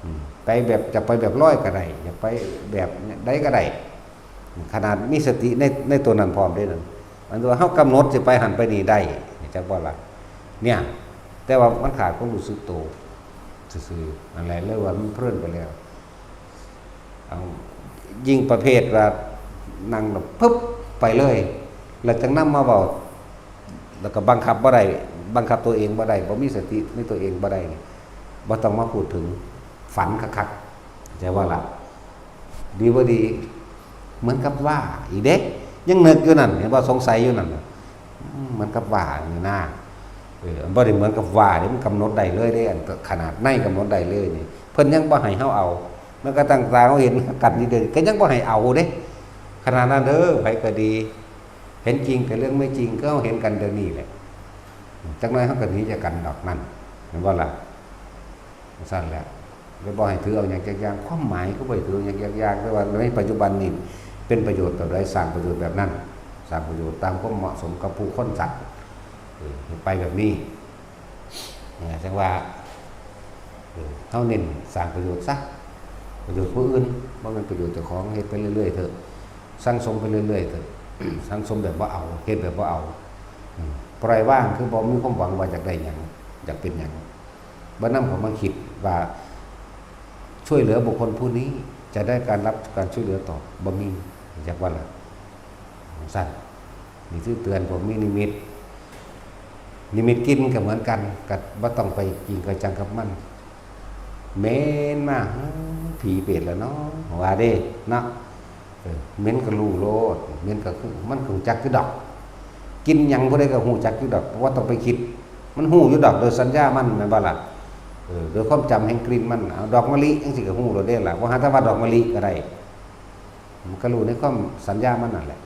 อืม ไปแบบ จะไปแบบลอยก็ได้ อยากไปแบบใดก็ได้ ขนาดมีสติใน ในตัวนั้นพร้อมเด้นั่น มันว่าเฮากำหนดสิไปหั่นไปนี่ได้ จักบ่ล่ะ เนี่ย แต่ว่ามันขาดความรู้สึกโตซื่อๆ นั่นแหละ เลยว่ามันเพลินไปแล้ว เอา ยิ่งประเภทว่านั่งแล้วปึ๊บไปเลย แล้วจั่งนำมาเว้า แล้วก็บังคับบ่ได้ บังคับตัวเองบ่ได้ บ่มีสติในตัวเองบ่ได้นี่ บ่ต้องมาพูดถึง ฝันคักๆ เข้าใจว่าล่ะ ดีบ่ดี เหมือนกับว่าอีกเด้ ยังนึกอยู่นั่น เห็นบ่ สงสัยอยู่นั่นน่ะ อืม เหมือนกับว่านี่นะ เออ มันบ่ได้เหมือนกับว่าเด้ มันกำหนดได้เลยเด้ อันขนาดในกำหนดได้เลยนี่ เพิ่นยังบ่ให้เฮาเอา แม้กระทั่งตาเฮาเห็นกันนี่เด้ ก็ยังบ่ให้เอาเด้ ขนาดนั้นเด้อ ไผก็ดี เห็นจริงกับเรื่องไม่จริง ก็เฮาเห็นกันเดี๋ยวนี้แหละ จักหน่อยเฮาก็หนีจากกันดอกนั่น เห็นบ่ล่ะ? ซั่นแหละ เลยบ่ให้ถือเอาหยังจักอย่าง ความหมายคือบ่ให้ถือเอาหยังจักอย่าง แต่ว่าในปัจจุบันนี่เป็นประโยชน์แบบใด สร้างประโยชน์แบบนั้น สร้างประโยชน์ตามความเหมาะสมกับผู้คนสัตว์ เออ ให้ไปแบบนี้ เนี่ย จั่งว่า เออ เฮาเน้นสร้างประโยชน์ซะ ประโยชน์ผู้อื่น บ่แม่นประโยชน์เจ้าของ เฮ็ดไปเรื่อยๆเถอะ สั่งสมไปเรื่อยๆเถอะ สั่งสมแบบบ่เอา เฮ็ดแบบบ่เอา อืม ปล่อยวาง คือบ่มีความหวังว่าอยากได้หยัง อยากเป็นหยัง บ่นำเข้ามาคิดว่า ช่วยเหลือบุคคลผู้นี้ จะได้การรับการช่วยเหลือตอบ บ่มี อยากว่าล่ะ ซั่น นี่คือเตือนพวกมีนิมิต นิมิตกลิ่นก็เหมือนกัน ก็บ่ต้องไปจริงไปจังกับมัน เหม็นมา ผีเปรตแล้วเนาะ ว่าเด้ เนาะ เออ เหม็นก็รู้โลด เหม็นก็คือ มันก็ฮู้จักคือดอก กลิ่นหยังผู้ใดก็ฮู้จักคือดอก บ่ต้องไปคิด มันฮู้อยู่ดอก โดยสัญญามัน แม่นบ่ล่ะ? เออ โดยความจำแห่งกลิ่นมัน เอาดอกมะลิจั่งซี้ก็ฮู้โลดเด้ล่ะ บ่หาแต่ว่าดอกมะลิก็ได้ มันก็รู้ในความสัญญามันนั่นแหละ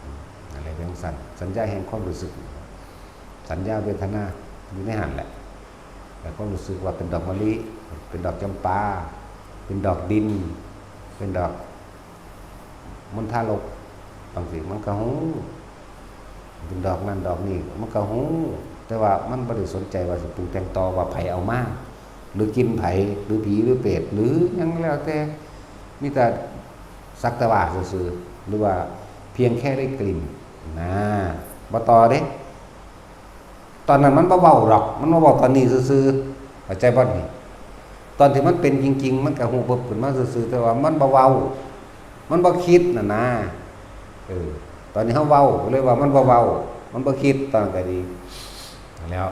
อืม นั่นแหละ เป็นจั่งซั้น สัญญาแห่งความรู้สึก สัญญาเวทนาอยู่ในหั่นแหละ แต่ความรู้สึกว่าเป็นดอกมะลิ เป็นดอกจำปา เป็นดอกดิน เป็นดอกมณฑารก บางทีมันก็ฮู้ เป็นดอกนั่นดอกนี่ มันก็ฮู้ แต่ว่ามันบ่ได้สนใจว่าสิปรุงแต่งต่อว่าไผเอามา หรือกลิ่นไผ หรือผีหรือเปรต หรือหยังแล้วแต่ มีแต่สักแต่ว่าซื่อๆ หรือว่าเพียงแค่ได้กลิ่น นะ บ่ต่อเด้ ตอนนั้นมันบ่เว้าดอก มันมาเว้าตอนนี้ซื่อๆ เข้าใจบ่นี่? ตอนที่มันเป็นจริงๆ มันก็ฮู้ปึ๊บขึ้นมาซื่อๆ แต่ว่ามันบ่เว้า มันบ่คิดน่ะนะ เออ ตอนนี้เฮาเว้า ก็เลยว่ามันบ่เว้า มันบ่คิด ตอนนั้นก็ดี แล้ว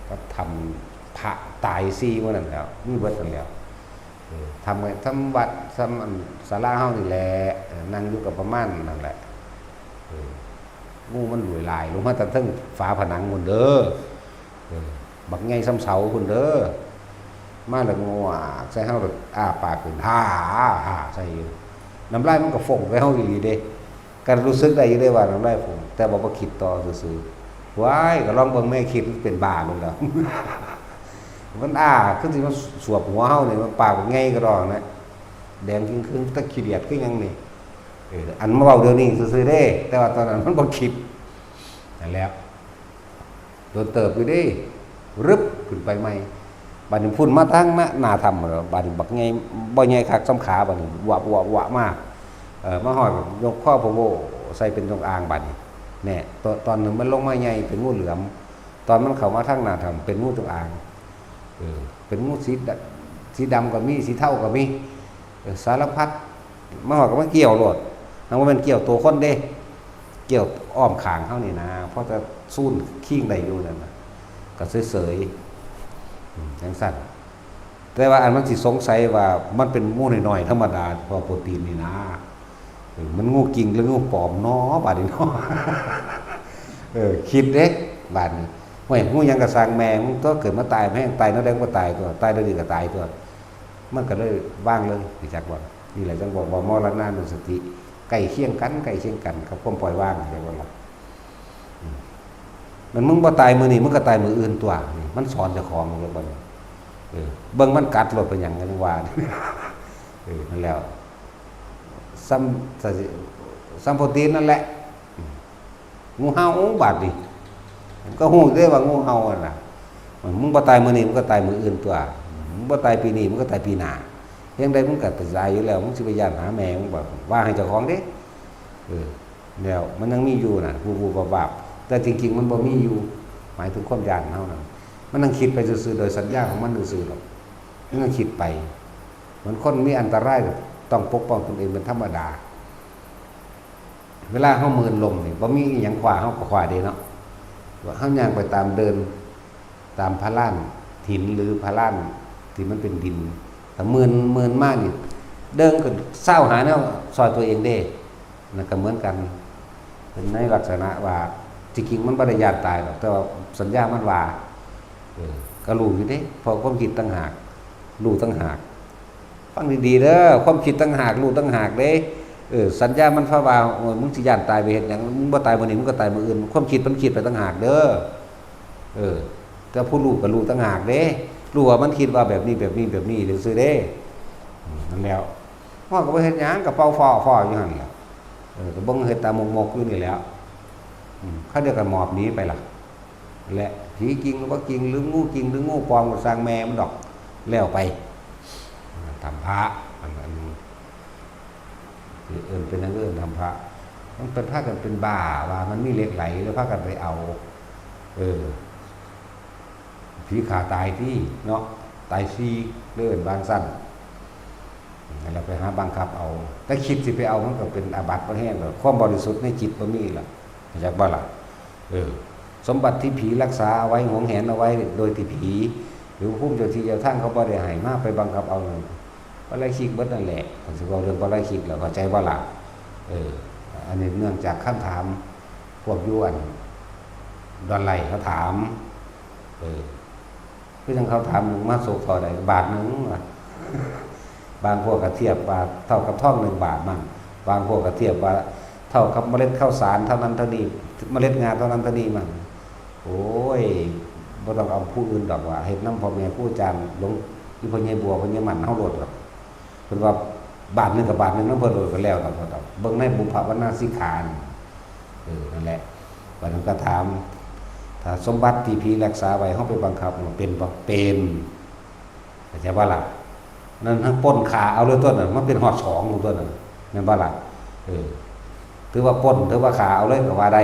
ก็ทำพระตายสี่มื้อนั้นแหล้ว มีเบิดนั่นแหล้ว เออ ทำไง ทำวัด ทำอันศาลาเฮานี่แหละ เออ นั่งอยู่ก็ประมาณนั่นแหละ เออ งูมันเลื้อยหลายลงมาแต่เทิงฝาผนังพุ้นเด้อ เออ บักใหญ่ส่ำเสาพุ้นเด้อ มาแล้วงวกใส่เฮา แบบอ้าปากขึ้น ฮ่า ฮ่า ใส่อยู่ น้ำลายมันก็ฟงใส่เฮาอีหลีเด้ ก็รู้สึกได้อยู่เด้ว่าน้ำลายฟง แต่ว่าบ่คิดต่อซื่อๆ ว้าย ก็ลองเบิ่งแม่คิดมันเป็นบ้าลงแล้ว มันอ้า คือสิมาสวบหัวเฮานี่ มันปากบักใหญ่กะดอกนะ แดงจึ่งครึ่ง ตะขี้เดียดคือหยังนี่ เออ อันมาเว้าเดี๋ยวนี้ซื่อๆเด้ แต่ว่าตอนนั้นมันบ่คิด นั่นแหละ โดนเติบอยู่เด้ รึบ ขึ้นไปใหม่ บัดนี้พุ้นมาทางหน้า หน้าถ้ำแล้ว บัดนี้บักใหญ่ บ่ใหญ่คักส่ำขา บัดนี้ วะ วะ วะ มา เอ่อ มาฮอด ยกคอพะโว้ใส่เป็นจงอาง บัดนี้ แน่ ตอน ตอนหนึ่งมันลงมาใหญ่เป็นงูเหลือม ตอนมันเข้ามาทางหน้าถ้ำเป็นงูจงอาง เออ เป็นงูสีดำ สีดำก็มี สีเทาก็มี เออ สารพัด มาฮอดก็มาเกี่ยวโลด มันบ่แม่นเกี่ยวตัวคนเด้ เกี่ยวอ้อมข้างเฮานี่นะ พอจะซูนคิงได้อยู่นั่นน่ะ ก็เสยๆ อืม จั่งซั้น แต่ว่าอันมันสิสงสัยว่ามันเป็นงูน้อยๆธรรมดา เพราะโปรตีนนี่นะ เออ มันงูจริงหรืองูปลอมน้อ บาดนี้น้อ เออ คิดเด้ บาดนี้ ห้วย งูหยังก็ซ่างแม่ง ตัวเกิดมาตาย แม่งตายแนวใดก็ตายตั๊ว ตายแนวดีก็ตายตั๊ว มันก็เลยวางเลย รู้จักบ่ นี่แหละจั่งบอกว่ามรณานุสติ ใกล้เคียงกัน ใกล้เคียงกันกับความปล่อยวาง เข้าใจบ่ล่ะ? อืม มันมึงบ่ตายมื้อนี้ มึงก็ตายมื้ออื่นตั๊ว นี่ มันสอนเจ้าของ รู้จักบ่นี่? เออ เบิ่งมันกัดโลดเป็นหยัง จั่งว่า เออ นั่นแหล้ว ซ่ำ ซ่ำโปรตีนนั่นแหละ อืม งูเห่า โอ้ บาดนี้ ก็ฮู้เด้ว่างูเห่าหั่นน่ะ มึงบ่ตายมื้อนี้ มึงก็ตายมื้ออื่นตั๊ว มึงบ่ตายปีนี้ มึงก็ตายปีหน้า เฮ็ดจั่งใดมึงก็ตายอยู่แล้ว มึงสิไปย้านหาแม่มึงบ่ ว่าให้เจ้าของเด้ เออ แล้วมันยังมีอยู่น่ะ วูบๆ วาบๆ แต่จริงๆ มันบ่มีอยู่ หมายถึงความย้านเฮานั่น มันนั่งคิดไปซื่อๆ โดยสัญญาของมันซื่อๆ ดอก มันนั่งคิดไป เหมือนคนมีอันตราย ต้องปกป้องตนเองเป็นธรรมดา เวลาเฮาเมินลมนี่ บ่มีอิหยังคว้า เฮาก็คว้าเด้เนาะ เฮาย่างไปตามเดิน ตามพลานหินหรือพลานที่มันเป็นดิน ถ้าเมิน เมินมานี่ เดินก็เซาหาแนวซ่อยตัวเองเด้ นั่นก็เหมือนกัน เป็นในลักษณะว่า จริงๆ มันบ่ได้ย้านตายดอก แต่ว่าสัญญามันว่า เออ ก็รู้อยู่เด้ เพราะความคิดต่างหาก รู้ต่างหาก ฟังดีๆ เด้อ ความคิดต่างหาก รู้ต่างหากเด้ เออ สัญญามันพาว่า โอ้ย มึงสิย้านตายไปเฮ็ดหยัง มึงบ่ตายมื้อนี้ มึงก็ตายมื้ออื่น ความคิดมันคิดไปต่างหากเด้อ เออ แต่ผู้รู้ก็รู้ต่างหากเด้ รู้ว่ามันคิดว่าแบบนี้ แบบนี้ แบบนี้ซื่อๆ เด้ อืม นั่นแหล้ว เฮาก็บ่เฮ็ดหยัง ก็เป่าฟ้อๆ อยู่หั่นแหละ เออ ก็เบิ่งเฮ็ดตามกๆ อยู่นี่แหล้ว อืม คราวเดียวก็หมอบหนีไปล่ะ และผีจริงหรือบ่จริง หรืองูจริง หรืองูปลอม ก็ซ่างแม่มันดอก แล้วไป อ่า ถ้ำพระ อัน อันหนึ่ง สิเอิ้นเป็นหยัง เอิ้นถ้ำพระ มันเป็น พากันเป็นบ้า ว่ามันมีเหล็กไหล แล้วพากันไปเอา เออ ผีฆ่าตายติเนาะ ตายสี่ เอิ้นว่าจั่งซั้น แล้วไปหาบังคับเอา แต่คิดสิไปเอามันก็เป็นอาบัติบ่แฮงดอก ความบริสุทธิ์ในจิตบ่มีล่ะ เข้าใจบ่ล่ะ เออ สมบัติที่ผีรักษาเอาไว้ หวงแหนเอาไว้ โดยที่ผี หรือภูมิเจ้าที่เจ้าทางเขาบ่ได้ให้มา ไปบังคับเอานั่น ปาราชิกเบิดนั่นแหละ คันสิเว้าเรื่องปาราชิกแล้ว เข้าใจบ่ล่ะ เออ อันนี้เนื่องจากคำถาม พวกอยู่อัน ดอนไหลเขาถาม เออ คือจั่งเขาถาม มึงมาโศกเท่าใด บาทหนึ่งว่ะ บางพวกก็เทียบว่าเท่ากับทองหนึ่งบาทมั่ง บางพวกก็เทียบว่าเท่ากับเมล็ดข้าวสารเท่านั้นเท่านี้ เมล็ดงาเท่านั้นเท่านี้มั่ง โอ้ย บ่ต้องเอาผู้อื่นดอกว่า เฮ็ดนำพ่อแม่ครูอาจารย์ หลวง อีพ่อใหญ่บัว พ่อใหญ่มั่น เฮาโลดดอก เพิ่นว่าบาทหนึ่งกับบาทหนึ่งนำเพิ่นโลดก็แล้วดอก เบิ่งในบุพพวรรณาสิกขานี่ เออ นั่นแหละ บัดนั้นก็ถาม ถ้าสมบัติที่ผีรักษาไว้ เฮาไปบังคับมันเป็นบ่ เป็น เข้าใจบ่ล่ะ นั่นทั้งปล้นฆ่าเอาเลยตั๊วนั้น มันเป็นฮอดสองตั๊วนั้น แม่นบ่ล่ะ เออ ถือว่าปล้น ถือว่าฆ่าเอาเลยก็ว่าได้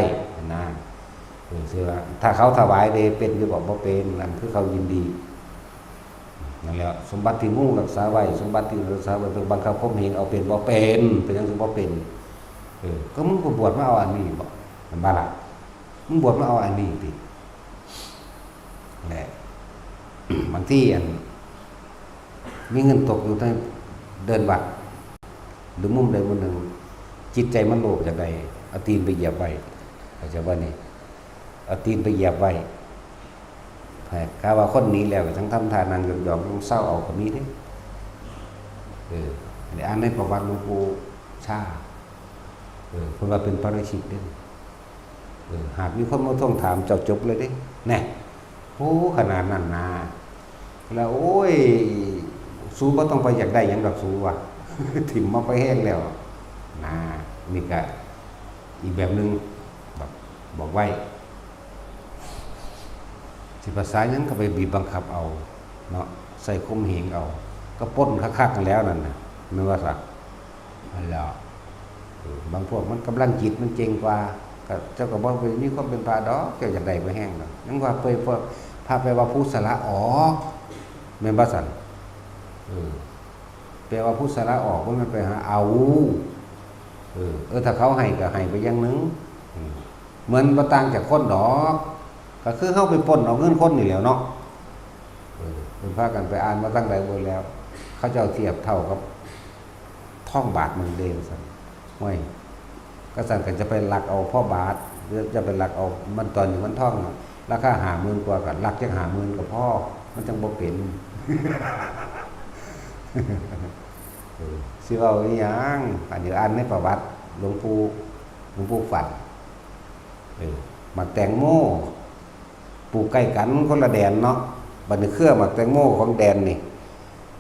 นะ เออ ถือว่า ถ้าเขาถวายเด้ เป็นอยู่บ่ บ่เป็น นั่นคือเขายินดี นั่นแหละ สมบัติที่งูรักษาไว้ สมบัติที่รักษาไว้ เพิ่นบังคับข่มเหงเอาเป็นบ่ เป็น เป็นหยังคือบ่เป็น เออ ก็มึงก็บวชมาเอาอันนี้บ่ แม่นบ่ล่ะ มึงบวชมาเอาอันนี้ติ แหละ บางทีอัน มีเงินตกอยู่ในเดินวัด หรือมุมใดมุมหนึ่ง จิตใจมันโลภอยากได้ เอาตีนไปเหยียบไว้ เข้าใจบ่นี่ เอาตีนไปเหยียบไว้ ถ้าว่าคนหนีแล้วก็จั่งทำท่านั่งยองๆ เซาเอาก็มีเด้ เออ อันนี้อ่านในประวัติหลวงปู่ชา เออ เพิ่นว่าเป็นปาราชิกเด้ เออ หากมีคนมาทวงถามเจ้าจบเลยเด้ แน่ โอ้ ขนาดนั้นนะ แล้ว โอ้ย สูบ่ต้องไปอยากได้หยังดอกสูว่ะ ถิ่มมาไปแฮงแล้ว นะ นี่ก็อีกแบบหนึ่ง บอก บอกไว้ สิภาษาหยังก็ไปบีบบังคับเอาเนาะ ใส่ข่มเหงเอา ก็ปล้นคักๆ นั่นแหล้วนั่นน่ะ แม่นว่าซะ นั่นแหละ เออ บางพวกมันกำลังจิตมันเจ๋งกว่า ก็เจ้าก็บ่ไปมีความเป็นพระดอก เจ้าอยากได้บ่แฮงดอก ยังว่าเปยพวกพระแปลว่าผู้สละออก แม่นบ่ซั่น เออ แปลว่าผู้สละออก บ่แม่นไปหาเอา เออ เออ ถ้าเขาให้ก็ให้ไปอย่างหนึ่ง อืม เหมือนบ่ต่างจากคนดอก ก็คือเฮาไปปล้นเอาเงินคนนี่แหล้วเนาะ เออ เพิ่นพากันไปอ่านมาตั้งหลายบทแล้ว เขาเจ้าเทียบเท่ากับทองบาทหนึ่งเด้ว่าซั่น ห้วย ก็ซั่นก็จะไปลักเอาพอบาท หรือจะไปลักเอา มันตอนนี้มันทองน่ะ ราคาห้าหมื่นกว่า ก็ลักจักห้าหมื่นก็พอ มันจั่งบ่เป็น เออ สิเว้าอีหยัง อันนี้อ่านในประวัติหลวงปู่ หลวงปู่ฟั่น เออ หมากแตงโม ปลูกใกล้กันคนละแดนเนาะ บัดนี้เครือหมากแตงโมของแดนนี่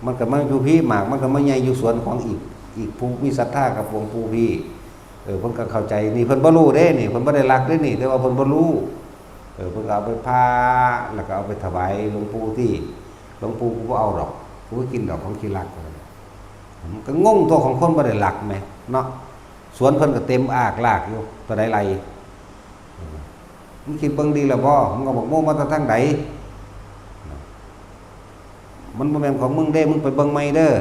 มันก็มาอยู่พี้ หมากมันก็มาใหญ่อยู่สวนของอีก อีกผู้มีศรัทธากับหลวงปู่พี้ เออ เพิ่นก็เข้าใจ นี่เพิ่นบ่รู้เด้นี่ เพิ่นบ่ได้ลักเด้นี่ แต่ว่าเพิ่นบ่รู้ เอ อ เพิ่นก็เอาไปผ่า แล้วก็เอาไปถวายหลวงปู่ ติ หลวงปู่ กูบ่เอาดอก กูบ่กินดอกของขี้ลัก มันก็งงตัวของคนบ่ได้ลักแหมเนาะ สวนเพิ่นก็เต็มอากลากอยู่ ตัวใดไร่ เออ มึงคิดเบิ่งดีแล้วบ่ มึงเอาบักโมมาแต่ทางใด มันบ่แม่นของมึงเด้ มึงไปเบิ่งใหม่เด้อ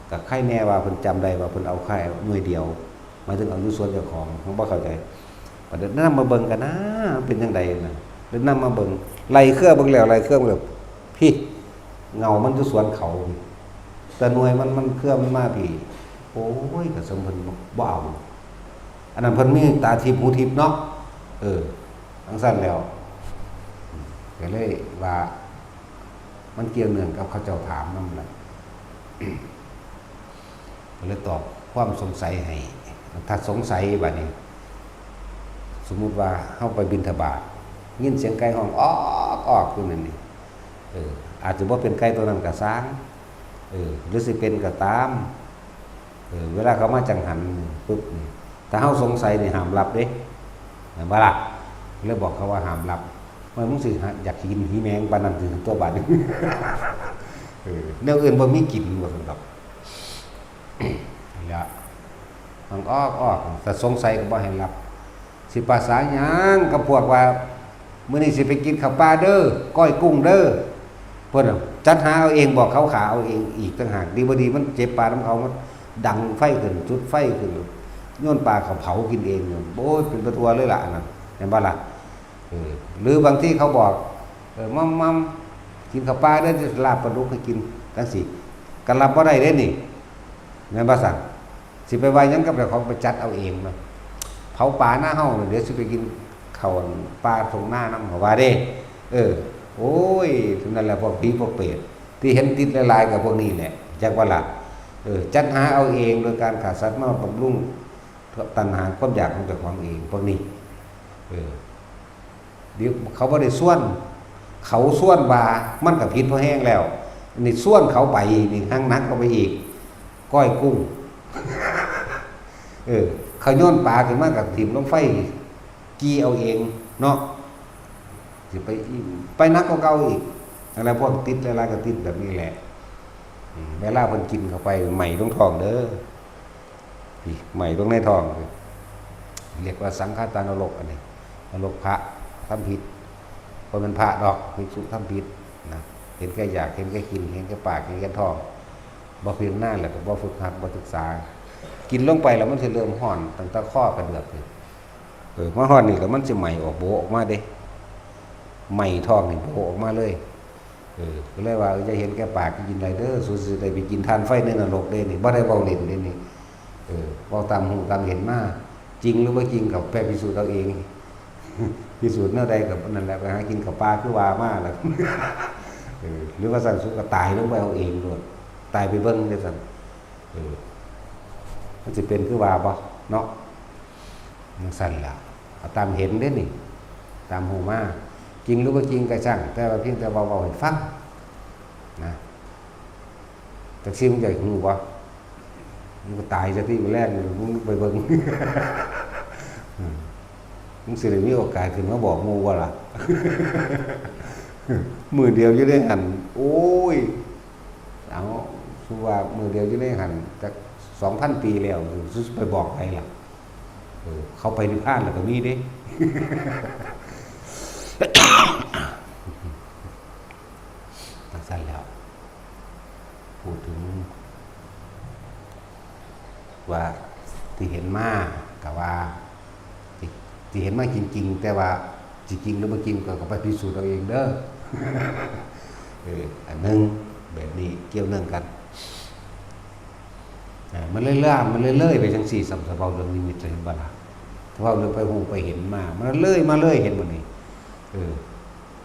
ก็ใครแน่ว่าเพิ่นจำได้ว่าเพิ่นเอาแค่หน่วยเดียว หมายถึงเอาอยู่สวนเจ้าของ ผมบ่เข้าใจ บัดนี้นำมาเบิ่งกันนะ เป็นจั่งใดนะ แล้วนำมาเบิ่ง ไล่เครือเบิ่งแล้ว ไล่เครือเบิ่งแล้ว พี้ เงามันอยู่สวนเขา แต่หน่วยมัน มันเครือมันมาพี้ โอ้ย ก็สมเพิ่นบ่เอา อันนั้นเพิ่นมีตาทิพย์หูทิพย์เนาะ เออ จั่งซั้นแล้ว ก็เลยว่า มันเกี่ยวเนื่องกับเขาเจ้าถามนำล่ะ ก็เลยตอบความสงสัยให้ ถ้าสงสัยบัดนี้ สมมุติว่าเฮาไปบิณฑบาต ยินเสียงไก่ฮ้องออกออกอยู่นั่นนี่ เออ อาจจะบ่เป็นไก่ตัวนั้นก็ซ่าง เออ หรือสิเป็นก็ตาม เออ เวลาเขามาจังหันปุ๊บนี่ ถ้าเฮาสงสัยนี่ห้ามรับเด้ แม่นบ่ล่ะ เลยบอกเขาว่าห้ามรับ ว่ามึงสิหา อยากกินหีแมงปานนั้นติ ตัวบาดนี้ เออ แนวอื่นบ่มีกิน ว่าซั่นดอก นั่นแหละ มันออก ออก ถ้าสงสัยก็บ่ให้รับ สิปาสาหยังกับพวกว่า มื้อนี้สิไปกินข้าวปลาเด้อ ก้อยกุ้งเด้อ เพิ่นน่ะจัดหาเอาเอง บอกเขาขาเอาเองอีกต่างหาก ดีบ่ดีมันเจ็บปากนำเขา มันดังไฟขึ้น จุดไฟขึ้น โยนปลาเขาเผากินเองอยู่ โอ้ย เป็นไปทั่วเลยล่ะอันนั้น แม่นบ่ล่ะ เออ หรือบางทีเขาบอก เออ มัม มัม กินข้าวปลาเด้อ สิลาบปลาดุกให้กิน จั่งซี้ ก็รับบ่ได้เด้นี่ แม่นบ่ซั่น สิไปว่าหยังกับเจ้าของ ไปจัดเอาเองเนาะ เผาปลาหน้าเฮา เดี๋ยวสิไปกินข้าวปลาทุ่งนานำ เขาว่าเด้ เออ โอ้ย เท่านั้นแหละ พวกผีพวกเปรต ที่เห็นติดหลายๆ ก็พวกนี้แหละ จักว่าล่ะ เออ จัดหาเอาเอง โดยการฆ่าสัตว์มาบำรุงตัณหาความอยากของเจ้าของเอง พวกนี้ เออ เดี๋ยวเขาบ่ได้ชวน เขาชวนว่า มันก็ผิดพอแฮงแล้ว นี่ชวนเขาไป นี่แฮ่งหนักเข้าไปอีก ก้อยกุ้ง เออ เขาโยนปลาขึ้นมาก็ถิ่มลงไฟ จี่เอาเองเนาะ สิไปอีก ไปหนักกว่าเก่าอีก อะไรพวกติดหลายๆ ก็ติดแบบนี้แหละ อืม เวลาเพิ่นกินเข้าไป ไหม้ลงท้องเด้อ นี่ ไหม้ลงในท้อง เรียกว่าสังฆาตานรก อันนี้ นรกพระทำผิด บ่แม่นพระดอก ภิกษุทำผิดนะ เห็นแก่อยาก เห็นแก่กิน เห็นแก่ปาก เห็นแก่ท้อง บ่พิจารณาแล้วก็บ่ฝึกหัด บ่ศึกษา กินลงไปแล้วมันสิเริ่มฮ้อนตั้งแต่คอกระเดือกนี่ เออ มาฮอดนี่แล้วมันสิไหม้ออกโบออกมาเด้ ไหม้ท้องนี่โบออกมาเลย เออ ก็เลยว่า เออ อย่าเห็นแก่ปากกินหลายเด้อ สูสิได้ไปกินถ่านไฟในนรกเด้นี่ บ่ได้เว้าเล่นเด้นี่ เออ เว้าตามฮู้ตามเห็นมา จริงหรือบ่จริงก็ไปพิสูจน์เอาเอง พิสูจน์แนวใดก็นั่นแหละ ไปหากินข้าวปลาคือว่ามาล่ะ เออ หรือว่าซั่นสุดก็ตายลงไปเอาเองโลด ตายไปเบิ่งจั่งซั่น เออ มันสิเป็นคือว่าบ่เนาะ จั่งซั่นล่ะ เอาตามเห็นเด้นี่ ตามฮู้มา จริงหรือบ่จริงก็ช่าง แต่ว่าเพียงแต่ว่าเว้าให้ฟังนะ จักซี่มึงอยากฮู้บ่ มึงก็ตายซะติ มื้อแลงนี่ มึงไปเบิ่ง อืม มึงสิได้มีโอกาสขึ้นมาบอกหมู่บ่ล่ะ มื้อเดียวอยู่ในหั่น โอ้ย เอา คือว่ามื้อเดียวอยู่ในหั่นจักสองพันปีแล้ว สิไปบอกไผล่ะ เออ เขาไปนิพพานแล้วก็มีเด้ จั่งซั่นแล้ว พูดถึง ว่าที่เห็นมาก็ว่า ที่ ที่เห็นมาจริงๆ แต่ว่าสิจริงหรือบ่จริงก็ ก็ไปพิสูจน์เอาเองเด้อ เออ อันหนึ่ง แบบนี้เกี่ยวเนื่องกัน อ่า มันเลยล่าม มันเลยเลยไปจั่งซี่ ซ้ำซะเว้าเรื่องนิมิต เห็นบ่ล่ะ ถ้าเว้าเรื่องไปฮู้ไปเห็นมา มันเลยมาเลย เห็นบ่นี่ เออ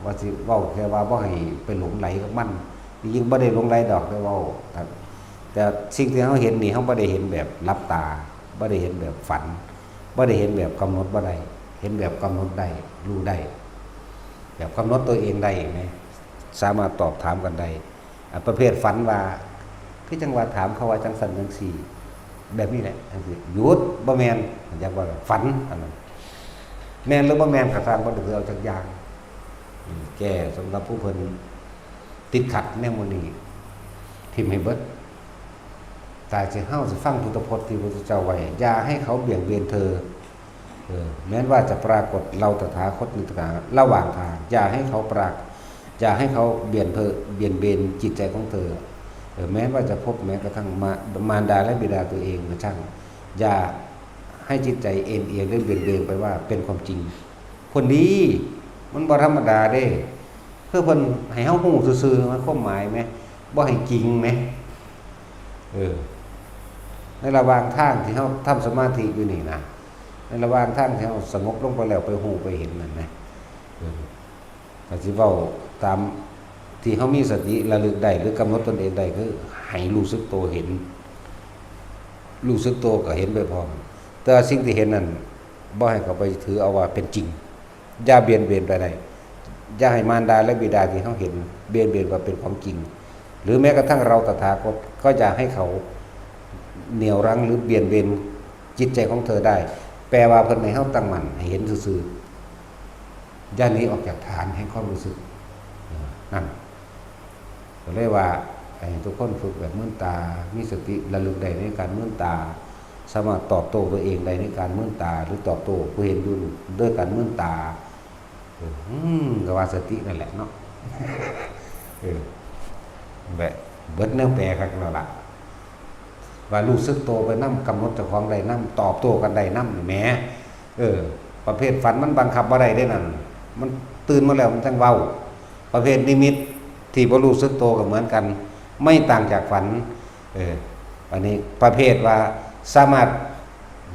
ว่าสิเว้าแค่ว่าบ่ให้ไปหลงใหลกับมัน จริงๆ บ่ได้หลงใหลดอก แต่เว้า แต่ แต่สิ่งที่เฮาเห็นนี่ เฮาบ่ได้เห็นแบบหลับตา บ่ได้เห็นแบบฝัน บ่ได้เห็นแบบกำหนดบ่ได้ เห็นแบบกำหนดได้ รู้ได้ แบบกำหนดตัวเองได้แหม สามารถตอบถามกันได้ อ่ะ ประเภทฝันว่า คือจั่งว่าถามเขาว่าจั่งซั่นจั่งซี่ แบบนี้แหละ จั่งซี้ หยุด บ่แม่น อยากว่าฝัน อันนั้น แม่นหรือบ่แม่นก็ซ่าง บ่ได้ถือเอาจักอย่าง อืม แก้สำหรับผู้เพิ่นติดขัดแนวหมู่นี้ ถิ่มให้เบิด ตายสิ เฮาสิฟังพุทธพจน์ที่พระพุทธเจ้าไว้ อย่าให้เขาเบี่ยงเบนเธอ เออ แม้ว่าจะปรากฏเราตถาคตในระหว่างทาง อย่าให้เขาปราก อย่าให้เขาเบียดเธอ เบียดเบนจิตใจของเธอ เออ แม้ว่าจะพบแม้กระทั่งมา มารดาและบิดาตัวเองก็ช่าง อย่าให้จิตใจเอ็นเอียงและเบียดเบนไปว่าเป็นความจริง คนดี มันบ่ธรรมดาเด้ คือเพิ่นให้เฮาฮู้ซื่อๆ มันความหมายแหม บ่ให้จริงแหม เออ ในระหว่างทางที่เฮาทำสมาธิอยู่นี่นะ ในระหว่างทางที่เฮาสงบลงไปแล้ว ไปฮู้ไปเห็นนั่นนะ เออ ก็สิเว้าตามที่เฮามีสติระลึกได้ หรือกำหนดตนเองได้ คือให้รู้สึกตัวเห็น รู้สึกตัวก็เห็นไปพร้อม แต่ว่าสิ่งที่เห็นนั่น บ่ให้เขาไปถือเอาว่าเป็นจริง อย่าเบียดเบนไปได้ อย่าให้มารดาและบิดาที่เฮาเห็นเบียดเบนว่าเป็นของจริง หรือแม้กระทั่งเราตถาคตก็อย่าให้เขาเหนี่ยวรั้งหรือเบียดเบนจิตใจของเธอได้ แปลว่าเพิ่นให้เฮาตั้งมั่นให้เห็นซื่อๆ อย่าหนีออกจากฐานแห่งความรู้สึก เออ นั่น ก็เลยว่าให้ทุกคนฝึกแบบมืนตา มีสติระลึกได้ในการมืนตา สามารถตอบโต้ตัวเองได้ในการมืนตา หรือตอบโต้ผู้เห็นอยู่ด้วยการมืนตา เออ อืม ก็ว่าสตินั่นแหละเนาะ เออ แบบเบิดแนวแปลคักแล้วล่ะ ว่ารู้สึกตัวไปนำ กำหนดเจ้าของได้นำ ตอบโต้กันได้นำ แหม เออ ประเภทฝันมันบังคับบ่ได้เด้นั่น มันตื่นมาแล้วมันจั่งเว้า ประเภทนิมิตที่บ่รู้สึกตัวก็เหมือนกัน ไม่ต่างจากฝัน เออ อันนี้ประเภทว่าสามารถ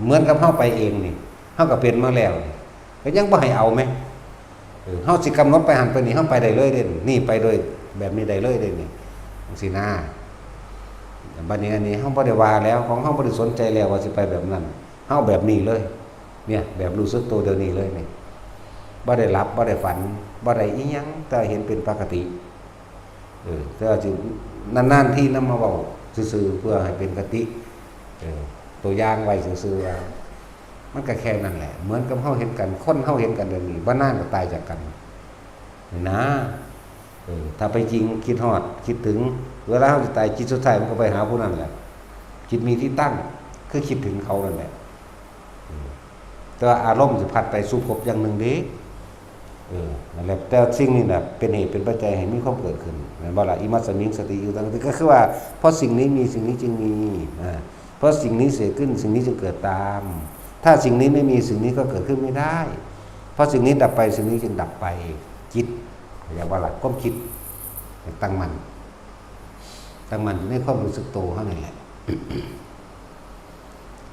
เหมือนกับเฮาไปเองนี่ เฮาก็เป็นมาแล้วนี่ ก็ยังบ่ให้เอาแหม เออ เฮาสิกำหนดไปหั่นไปนี่ เฮาไปได้เลยเด้ นี่ไปโดยแบบนี้ได้เลยเด้นี่ จั่งซี้นะ บัดนี้อันนี้เฮาบ่ได้ว่าแล้ว ของเฮาบ่ได้สนใจแล้วว่าสิไปแบบนั้น เฮาแบบนี้เลย เนี่ย แบบรู้สึกตัวเดี๋ยวนี้เลยนี่ บ่ได้หลับ บ่ได้ฝัน บ่ได้อิหยัง แต่เห็นเป็นปกติ เออ แต่ว่าสินานๆทีนำมาเว้าซื่อๆ เพื่อให้เป็นคติ เออ ตัวอย่างไว้ซื่อๆ ว่า มันก็แค่นั้นแหละ เหมือนกับเฮาเห็นกัน คนเฮาเห็นกันแบบนี้ บ่นานก็ตายจากกัน นี่นะ เออ ถ้าไปจริงคิดฮอด คิดถึง เวลาเฮาสิตาย จิตสุดท้ายมันก็ไปหาผู้นั้นแหละ จิตมีที่ตั้ง คือคิดถึงเขานั่นแหละ เออ แต่ว่าอารมณ์สิพัดไปสู่ภพอย่างหนึ่งเด้ เออ นั่นแหละ แต่สิ่งนี้น่ะ เป็นเหตุเป็นปัจจัยให้มีความเกิดขึ้น แม่นบ่ล่ะ อิมัสสมิงสติอยู่ตั้ง ก็คือว่า เพราะสิ่งนี้มี สิ่งนี้จึงมี อ่า เพราะสิ่งนี้เกิดขึ้น สิ่งนี้จึงเกิดตาม ถ้าสิ่งนี้ไม่มี สิ่งนี้ก็เกิดขึ้นไม่ได้ เพราะสิ่งนี้ดับไป สิ่งนี้จึงดับไป จิต เรียกว่าหลักความคิด ตั้งมั่น ตั้งมั่นอยู่ในความรู้สึกตัวเฮานี่แหละ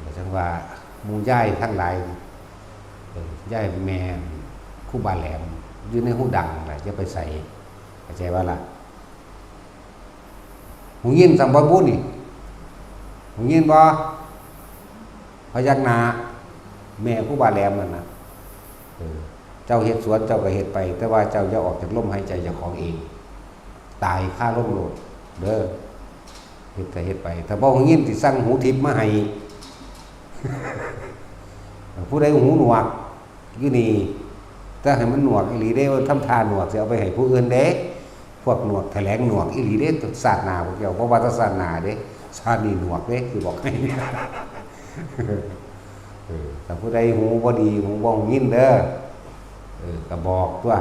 แล้วจั่งว่าหมู่ยายทั้งหลาย เอ่อ ยายแม่ครูบาแหลม อยู่ในฮูดังล่ะ อย่าไปใส่ เข้าใจบ่ล่ะ ฮู้ยินซ้ำบ่บุนี่ ฮู้ยินบ่ พยักหน้า แม่ครูบาแหลมนั่นน่ะ เออ เจ้าเฮ็ดสวนเจ้าก็เฮ็ดไป แต่ว่าเจ้าอย่าออกจากลมหายใจเจ้าของเอง ตายคาลมโลดเด้อ เฮ็ดก็เฮ็ดไป ถ้าบ่ฮู้ยินสิสั่งหูทิพย์มาให้ ผู้ใดหูหนวกอยู่นี่ แต่ให้มันหนวกอีหลีเด้ ทำท่าหนวกสิเอาไปให้ผู้อื่นเด้ พวกหนวกแถลงหนวกอีหลีเด้ ชาติหน้าพวกเจ้า บ่ว่าแต่ชาติหน้าเด้ ชาตินี้หนวกเด้ สิบอกให้ เออ ถ้าผู้ใดหูบ่ดี หูบ่ฮู้ยินเด้อ เออ ก็บอกตั๊ว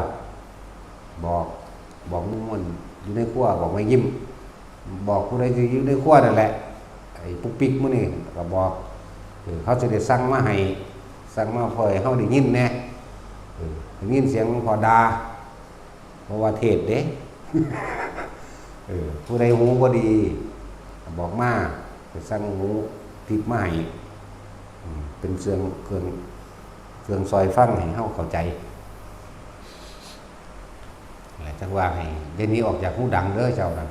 บอก บอกลุงม่วนอยู่ในครัว บอกแม่ยิ้ม บอกผู้ใดที่อยู่ในครัวนั่นแหละ ไอ้ปุ๊กปิ๊กมื้อนี้ก็บอก เออ เขาสิได้สั่งมาให้ สั่งมาเพื่อให้เฮาได้ยินแหน่ เออ ได้ยินเสียงหลวงพ่อด่า เพราะว่าเทศน์เด้ เออ ผู้ใดหูบ่ดี บอกมา ไปสั่งหูทิพย์มาให้ อืม เป็นเครื่อง เครื่อง เครื่องซอยฟังให้เฮาเข้าใจ และจั่งว่าให้ เดี๋ยวนี้ออกจากฮูดังเด้อเจ้านั่น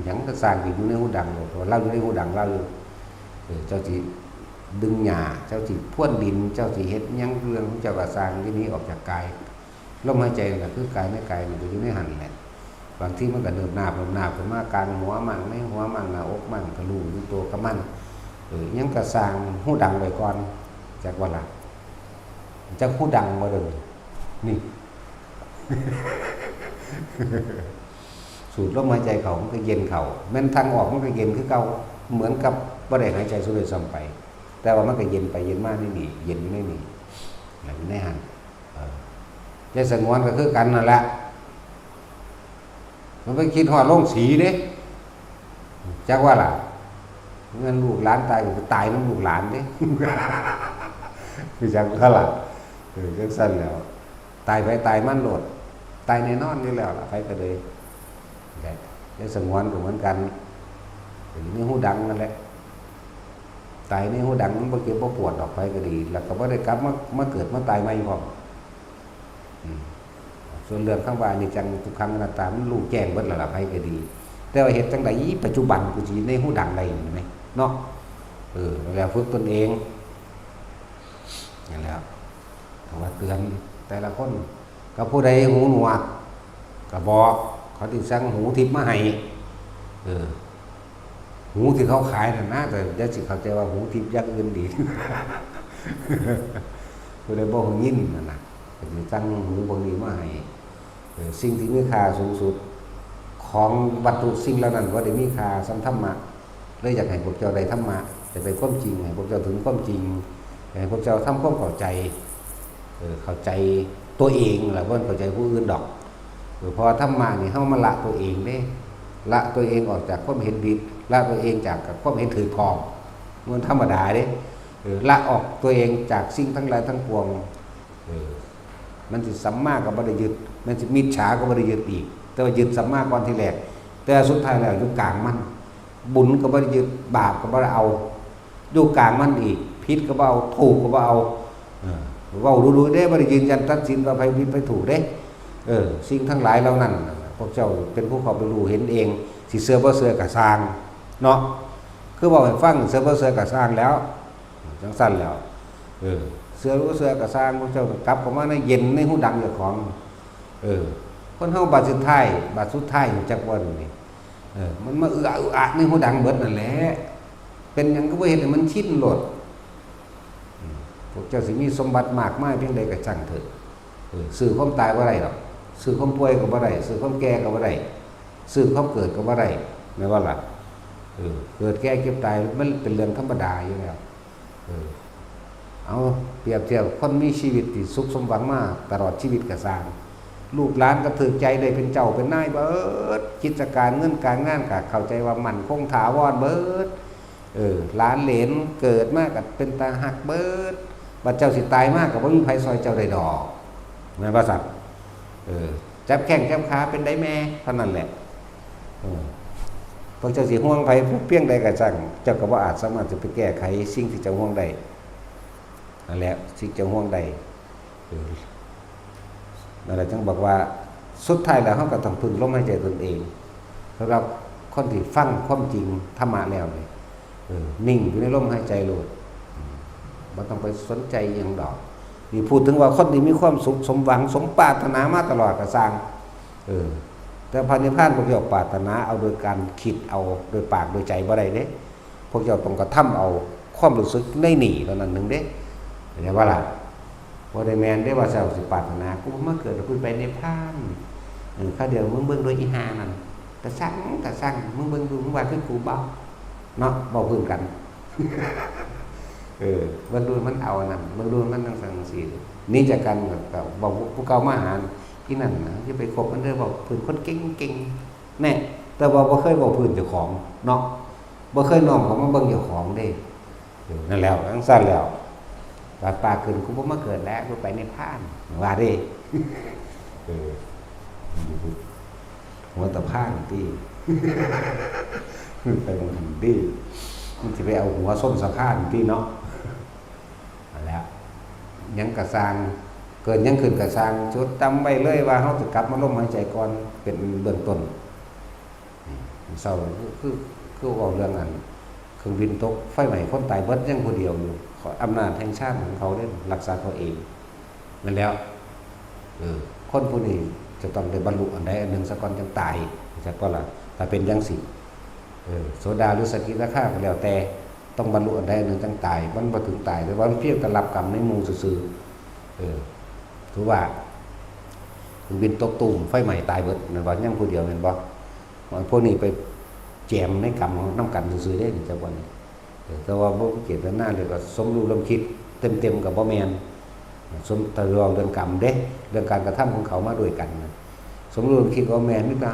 หยังก็ซ่างที่อยู่ในฮูดังโลด เพราะว่าลาวอยู่ในฮูดังลาวอยู่ เออ เจ้าสิดึงหญ้า เจ้าสิพรวนดิน เจ้าสิเฮ็ดหยังเรื่องของเจ้าก็ซ่าง เดี๋ยวนี้ออกจากกาย ลมหายใจนั่นแหละคือกาย ในกายมันก็อยู่ในหั่นแหละ บางทีมันก็เนิบนาบ เนิบนาบขึ้นมากลางหัวมั่ง ในหัวมั่ง หน้าอกมั่ง ก็ฮู้อยู่ตัวกับมัน เออ หยังก็ซ่างฮูดังไว้ก่อน จักว่าล่ะ จักฮู้ดังบ่เด้อนี่ สูดลมหายใจเข้ามันก็เย็นเข้า แม่นทางออกมันก็เย็นคือเก่า เหมือนกับบ่ได้หายใจสูดด้วยซ้ำไป แต่ว่ามันก็เย็นไปเย็นมาในนี่ เย็นอยู่ในนี่ อยู่ในหั่น เออ ใจสงวนก็คือกันนั่นแหละ มันไปคิดฮอดโรงสีเด้ จักว่าล่ะ เงินลูกหลานตายก็ไปตายนำลูกหลานเด้ คือจักว่าล่ะ เออ จังซั่นแหล้ว ตายไผตายมันโลด ตายแน่นอนอยู่แล้วล่ะ ไผก็เลย แต่ใจสงวนก็เหมือนกัน อยู่ในฮูดังนั่นแหละ ตายในฮูดังมันบ่เจ็บบ่ปวดดอก ไผก็ดี แล้วก็บ่ได้กลับมา มาเกิดมาตายใหม่พร้อม อืม ส่วนเรื่องคำว่าอนิจจัง ทุกขัง อนัตตา มันรู้แจ้งเบิดแล้วล่ะ ไผก็ดี แต่ว่าเฮ็ดจั่งใด๋ ปัจจุบันกูสิในฮูดังได้นี่แหม เนาะ เออ นั่นแหละ ฝึกตนเอง นั่นแหละ ว่าเตือนแต่ละคน ก็ผู้ใดหูหนวก ก็บอก เขาสิสั่งหูทิพย์มาให้ เออ หูที่เขาขายนั่นนะ แต่อย่าสิเข้าใจว่าหูทิพย์อย่างอื่นดี ผู้ใดบ่ฮู้ยินนั่นน่ะ ก็สิสั่งหูพวกนี้มาให้ เออ สิ่งที่มีค่าสูงสุดของวัตถุสิ่งเหล่านั้น บ่ได้มีค่าส่ำธรรมะ เลยอยากให้พวกเจ้าได้ธรรมะ อยากได้ความจริง ให้พวกเจ้าถึงความจริง ให้พวกเจ้าทำความเข้าใจ เออ เข้าใจตัวเองล่ะ บ่เข้าใจผู้อื่นดอก เออ เพราะว่าธรรมะนี่เฮามาละตัวเองเด้ ละตัวเองออกจากความเห็นผิด ละตัวเองจากความเห็นถูกพร้อม มันธรรมดาเด้ เออ ละออกตัวเองจากสิ่งทั้งหลายทั้งปวง เออ มันสิสัมมาก็บ่ได้ยึด มันสิมิจฉาก็บ่ได้ยึดอีก แต่ว่ายึดสัมมาก่อนทีแรก แต่สุดท้ายแล้วอยู่กลางมัน บุญก็บ่ได้ยึด บาปก็บ่ได้เอา อยู่กลางมันอีก ผิดก็บ่เอา ถูกก็บ่เอา เออ เว้าดูๆเด้ บ่ได้ยืนยันตัดสินว่าไผผิดไผถูกเด้ เออ สิ่งทั้งหลายเหล่านั้น พวกเจ้าเป็นผู้เข้าไปรู้เห็นเอง สิเชื่อบ่เชื่อก็ซ่าง เนาะ คือเว้าให้ฟัง เชื่อบ่เชื่อก็ซ่างแล้ว จั่งซั่นแล้ว เออ เชื่อบ่เชื่อก็ซ่าง พวกเจ้ากลับเข้ามาในเย็นในฮูดังเจ้าของ เออ คนเฮาบาดสุดท้าย บาดสุดท้ายรู้จักบ่นี่ เออ มันมาอึอะอึอะในฮูดังเบิดนั่นแหละ เป็นหยังคือบ่เฮ็ดให้มันชินโลด อืม พวกเจ้าสิมีสมบัติมากมายเพียงใดก็ช่างเถอะ เออ ซื้อความตายบ่ได้ดอก ซื้อความป่วยก็บ่ได้ ซื้อความแก่ก็บ่ได้ ซื้อความเกิดก็บ่ได้ แม่นบ่ล่ะ เออ เกิดแก่เจ็บตายมันเป็นเรื่องธรรมดาอยู่แล้ว เออ เอา เปรียบเทียบคนมีชีวิตที่สุขสมหวังมาตลอดชีวิตก็ซ่าง ลูกหลานก็ถืกใจได้เป็นเจ้าเป็นนายเบิด กิจการเงินการงานก็เข้าใจว่ามั่นคงถาวรเบิด เออ หลานเหลนเกิดมาก็เป็นตาฮักเบิด บัดเจ้าสิตายมาก็บ่มีไผซ่อยเจ้าได้ดอก แม่นบ่ซั่น เออ จับแข้งจับขาเป็นไดแม่ เท่านั้นแหละ เออ พวกเจ้าสิห่วงไผเพียงใดก็ช่าง เจ้าก็บ่อาจสามารถจะไปแก้ไขสิ่งที่เจ้าห่วงได้ นั่นแหละ สิ่งเจ้าห่วงได้ เออ นั่นแหละจึงบอกว่า สุดท้ายแล้วเราก็ต้องพึ่งลมหายใจตนเอง สำหรับคนที่ฟังความจริงธรรมะแล้วนี่ เออ นิ่งอยู่ในลมหายใจโลด อืม บ่ต้องไปสนใจอิหยังดอก นี่พูดถึงว่าคนที่มีความสุขสมหวังสมปรารถนามาตลอดก็ซ่าง เออ แต่พระนิพพานพวกเจ้าปรารถนาเอาโดยการคิดเอาโดยปากโดยใจบ่ได้เด้ พวกเจ้าต้องกระทำเอาความรู้สึกในนี่เท่านั้นหนึ่งเด้ เข้าใจบ่ล่ะ บ่ได้แม่นเด้ว่าเจ้าสิปรารถนา กูบ่มาเกิดแล้วกูไปนิพพาน เออ คราวเดียวมึงเบิ่งโดยอีห่านั่น ตาสั่ง ตาสั่ง มึงเบิ่งดู มึงว่าคือกูบ่ เนาะ เว้าพื้นกัน เออ เบิ่งดูมันเอานั่น เบิ่งดูมันจั่งซั่นจั่งซี่ หนีจากกันก็ ก็บอกผู้เก่ามาหา อีนั่นน่ะ อย่าไปคบมันเด้อ เว้าพื้นคนเก่งๆ แน่ แต่ว่าบ่เคยเว้าพื้นเจ้าของเนาะ บ่เคยน้อมเข้ามาเบิ่งเจ้าของเด้ เออ นั่นแหล้ว จั่งซั่นแหล้ว บาดปากขึ้น กูบ่มาเกิดแล้ว กูไปนิพพาน ว่าเด้ เออ หัวตะพานติ ไปหม่องหั่นติ มันสิไปเอาหัวชนสะพานติเนาะ นั่นแหละ หยังกะซ่าง เกิดหยังขึ้นกะซ่าง จดจำไว้เลยว่าเฮาสิกลับมาลมหายใจก่อน เป็นเบื้องต้น อืม เช้าคือ คือ คือเว้าเรื่องอัน เครื่องบินตก ไฟไหม้ คนตายเบิดยังผู้เดียวอยู่ ขออำนาจแห่งฌานของเขาเด้ รักษาเขาเอง นั่นแหล้ว เออ คนผู้นี้จะต้องได้บรรลุอันใดอันหนึ่งซะก่อนจั่งตาย จักบ่ล่ะ ถ้าเป็นจั่งซี้ เออ โสดาหรือสกิทาคาก็แล้วแต่ ต้องบรรลุอันใดอันหนึ่งจั่งตาย มันบ่ถึงตาย แต่ว่ามันเพียงแต่รับกรรมในหมู่ซื่อ เออ ถือว่าเครื่องบินตกตูมไฟไหม้ตายเบิด แม่นบ่ ยังผู้เดียว แม่นบ่ พวกนี้ไปแจมในกรรมนำกันซื่อๆเด้ จักว่านี่ เออ แต่ว่าบ่มีเจตนาเลย ก็สมรู้ร่วมคิดเต็มๆก็บ่แม่น สม แต่เรื่อง เรื่องกรรมเด้ เรื่องการกระทำของเขามาด้วยกันน่ะ สมรู้ร่วมคิดก็แม่น มีแต่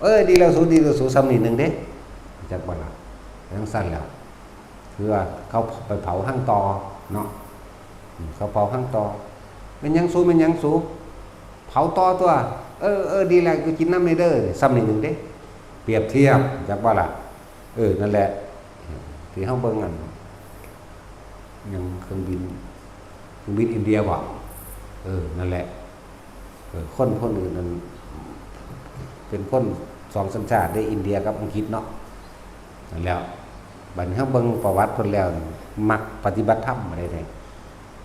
เออ ดีแล้วสู ดีแล้วสู ส่ำนี้หนึ่งเด้ จักว่าล่ะ จั่งซั่นแหล้ว คือว่าเขาไปเผาฮังต่อเนาะ อืม เขาเผาฮังต่อ แม่นหยังสู แม่นหยังสู เผาต่อตัว เออ เออ ดีแล้ว กูกินนำแหน่เด้อ ส่ำนี้หนึ่งเด้ เปรียบเทียบ จักว่าล่ะ เออ นั่นแหละ ที่เฮาเบิ่งอัน หยัง เครื่องบิน เครื่องบินอินเดียบ่ เออ นั่นแหละ เออ คน คนอื่นนั่น เป็นคนสองสัญชาติเด้ อินเดียกับอังกฤษเนาะ นั่นแหล้ว บัดนี้เฮาเบิ่งประวัติเพิ่นแล้วนี่ มักปฏิบัติธรรมอะไรเนี่ย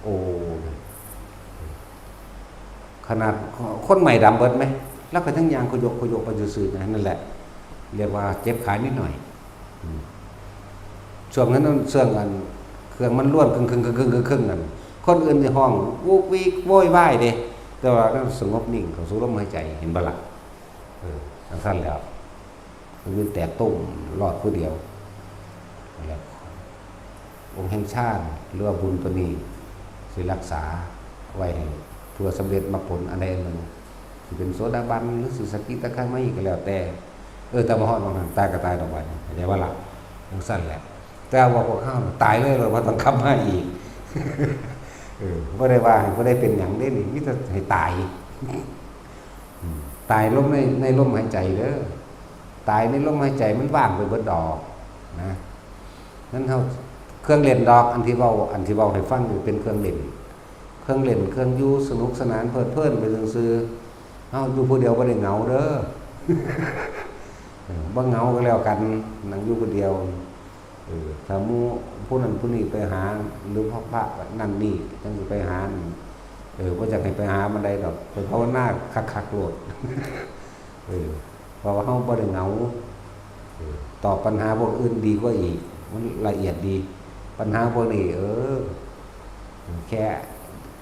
โอ้ ขนาดคนใหม่ดำเบิดไหม แล้วก็ยังย่างขยกขยกไปซื่อๆนะ นั่นแหละ เรียกว่าเจ็บขานิดหน่อย อืม ช่วงนั้นมัน ช่วงอัน เครื่องมันร่วนครึ่งๆๆๆๆนั่น คนอื่นสิฮ้อง วุกวิกโวยวายเด้ แต่ว่าก็สงบนิ่ง เข้าสู่ลมหายใจ เห็นบ่ล่ะ เออ จั่งซั่นแหล้ว มันแตกตุ้มรอดผู้เดียว นั่นแหละ องค์แห่งฌาน หรือว่าบุญตัวนี้ สิรักษาไว้ให้เพื่อสำเร็จมรรคผลอันใดอันหนึ่ง สิเป็นโสดาบัน หรือสิสกิทาคามีก็แล้วแต่ เออ แต่มาฮอดหม่องนั้น ตายก็ตายดอกบัดนี้ เข้าใจบ่ล่ะ จั่งซั่นแหละ แต่ว่าพวกเฮาน่ะตายเลย เราบ่ต้องกลับมาอีก เออ บ่ได้ว่าให้ผู้ใดเป็นหยังเด้นี่ มีแต่ให้ตาย อืม ตายลมใน ในลมหายใจเด้อ ตายในลมหายใจมันว่างไปเบิดดอกนะ นั้นเฮา เครื่องเล่นดอก อันที่เว้า อันที่เว้าให้ฟังอยู่เป็นเครื่องเล่น เครื่องเล่น เครื่องอยู่ สนุกสนานเพลิดเพลินไปซื่อๆ เฮาอยู่ผู้เดียวบ่ได้เหงาเด้อ เออ บ่เหงาก็แล้วกัน นั่งอยู่ผู้เดียว เออ ถ้าหมู่ผู้นั้นผู้นี้ไปหา หรือพระ พระนั่นนี่ จั่งสิไปหา เออ บ่อยากให้ไปหามันใดดอก ไปภาวนาคักๆโลด เออ เพราะว่าเฮาบ่ได้เหงา เออ ตอบปัญหาพวกอื่นดีกว่าอีก มันละเอียดดี ปัญหาพวกนี้ เออ แค่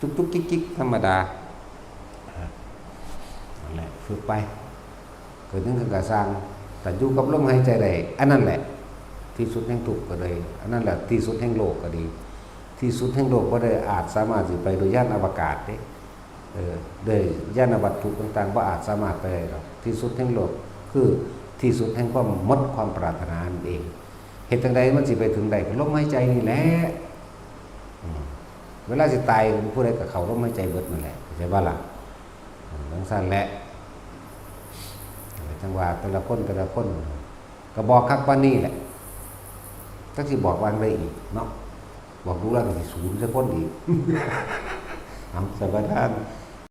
จุกๆจิกๆธรรมดา นั่นแหละ ฝึกไป เกิดหยังขึ้นก็ซ่าง แต่อยู่กับลมหายใจได้ อันนั้นแหละ ที่สุดแห่งทุกข์ก็เลย อันนั้นแหละที่สุดแห่งโลกก็ดี ที่สุดแห่งโลกบ่ได้อาจสามารถสิไปโดยยานอวกาศเด้ เออ โดยยานวัตถุต่างๆ บ่อาจสามารถไปได้ดอก ที่สุดแห่งโลกคือที่สุดแห่งความหมดความปรารถนานั่นเอง เฮ็ดจั่งใดมันสิไปถึงได้ ก็ลมหายใจนี่แหละ อืม เวลาสิตายผู้ใดก็เข้าลมหายใจเบิดนั่นแหละ เข้าใจบ่ล่ะ อืม จั่งซั่นแหละ จั่งว่าแต่ละคนแต่ละคน ก็บอกคักปานนี้แหละ จักสิบอกว่าจั่งใดอีกเนาะ บอกดูแล้วก็สิสูญใส่คนอีก เอา สวัสดีครับ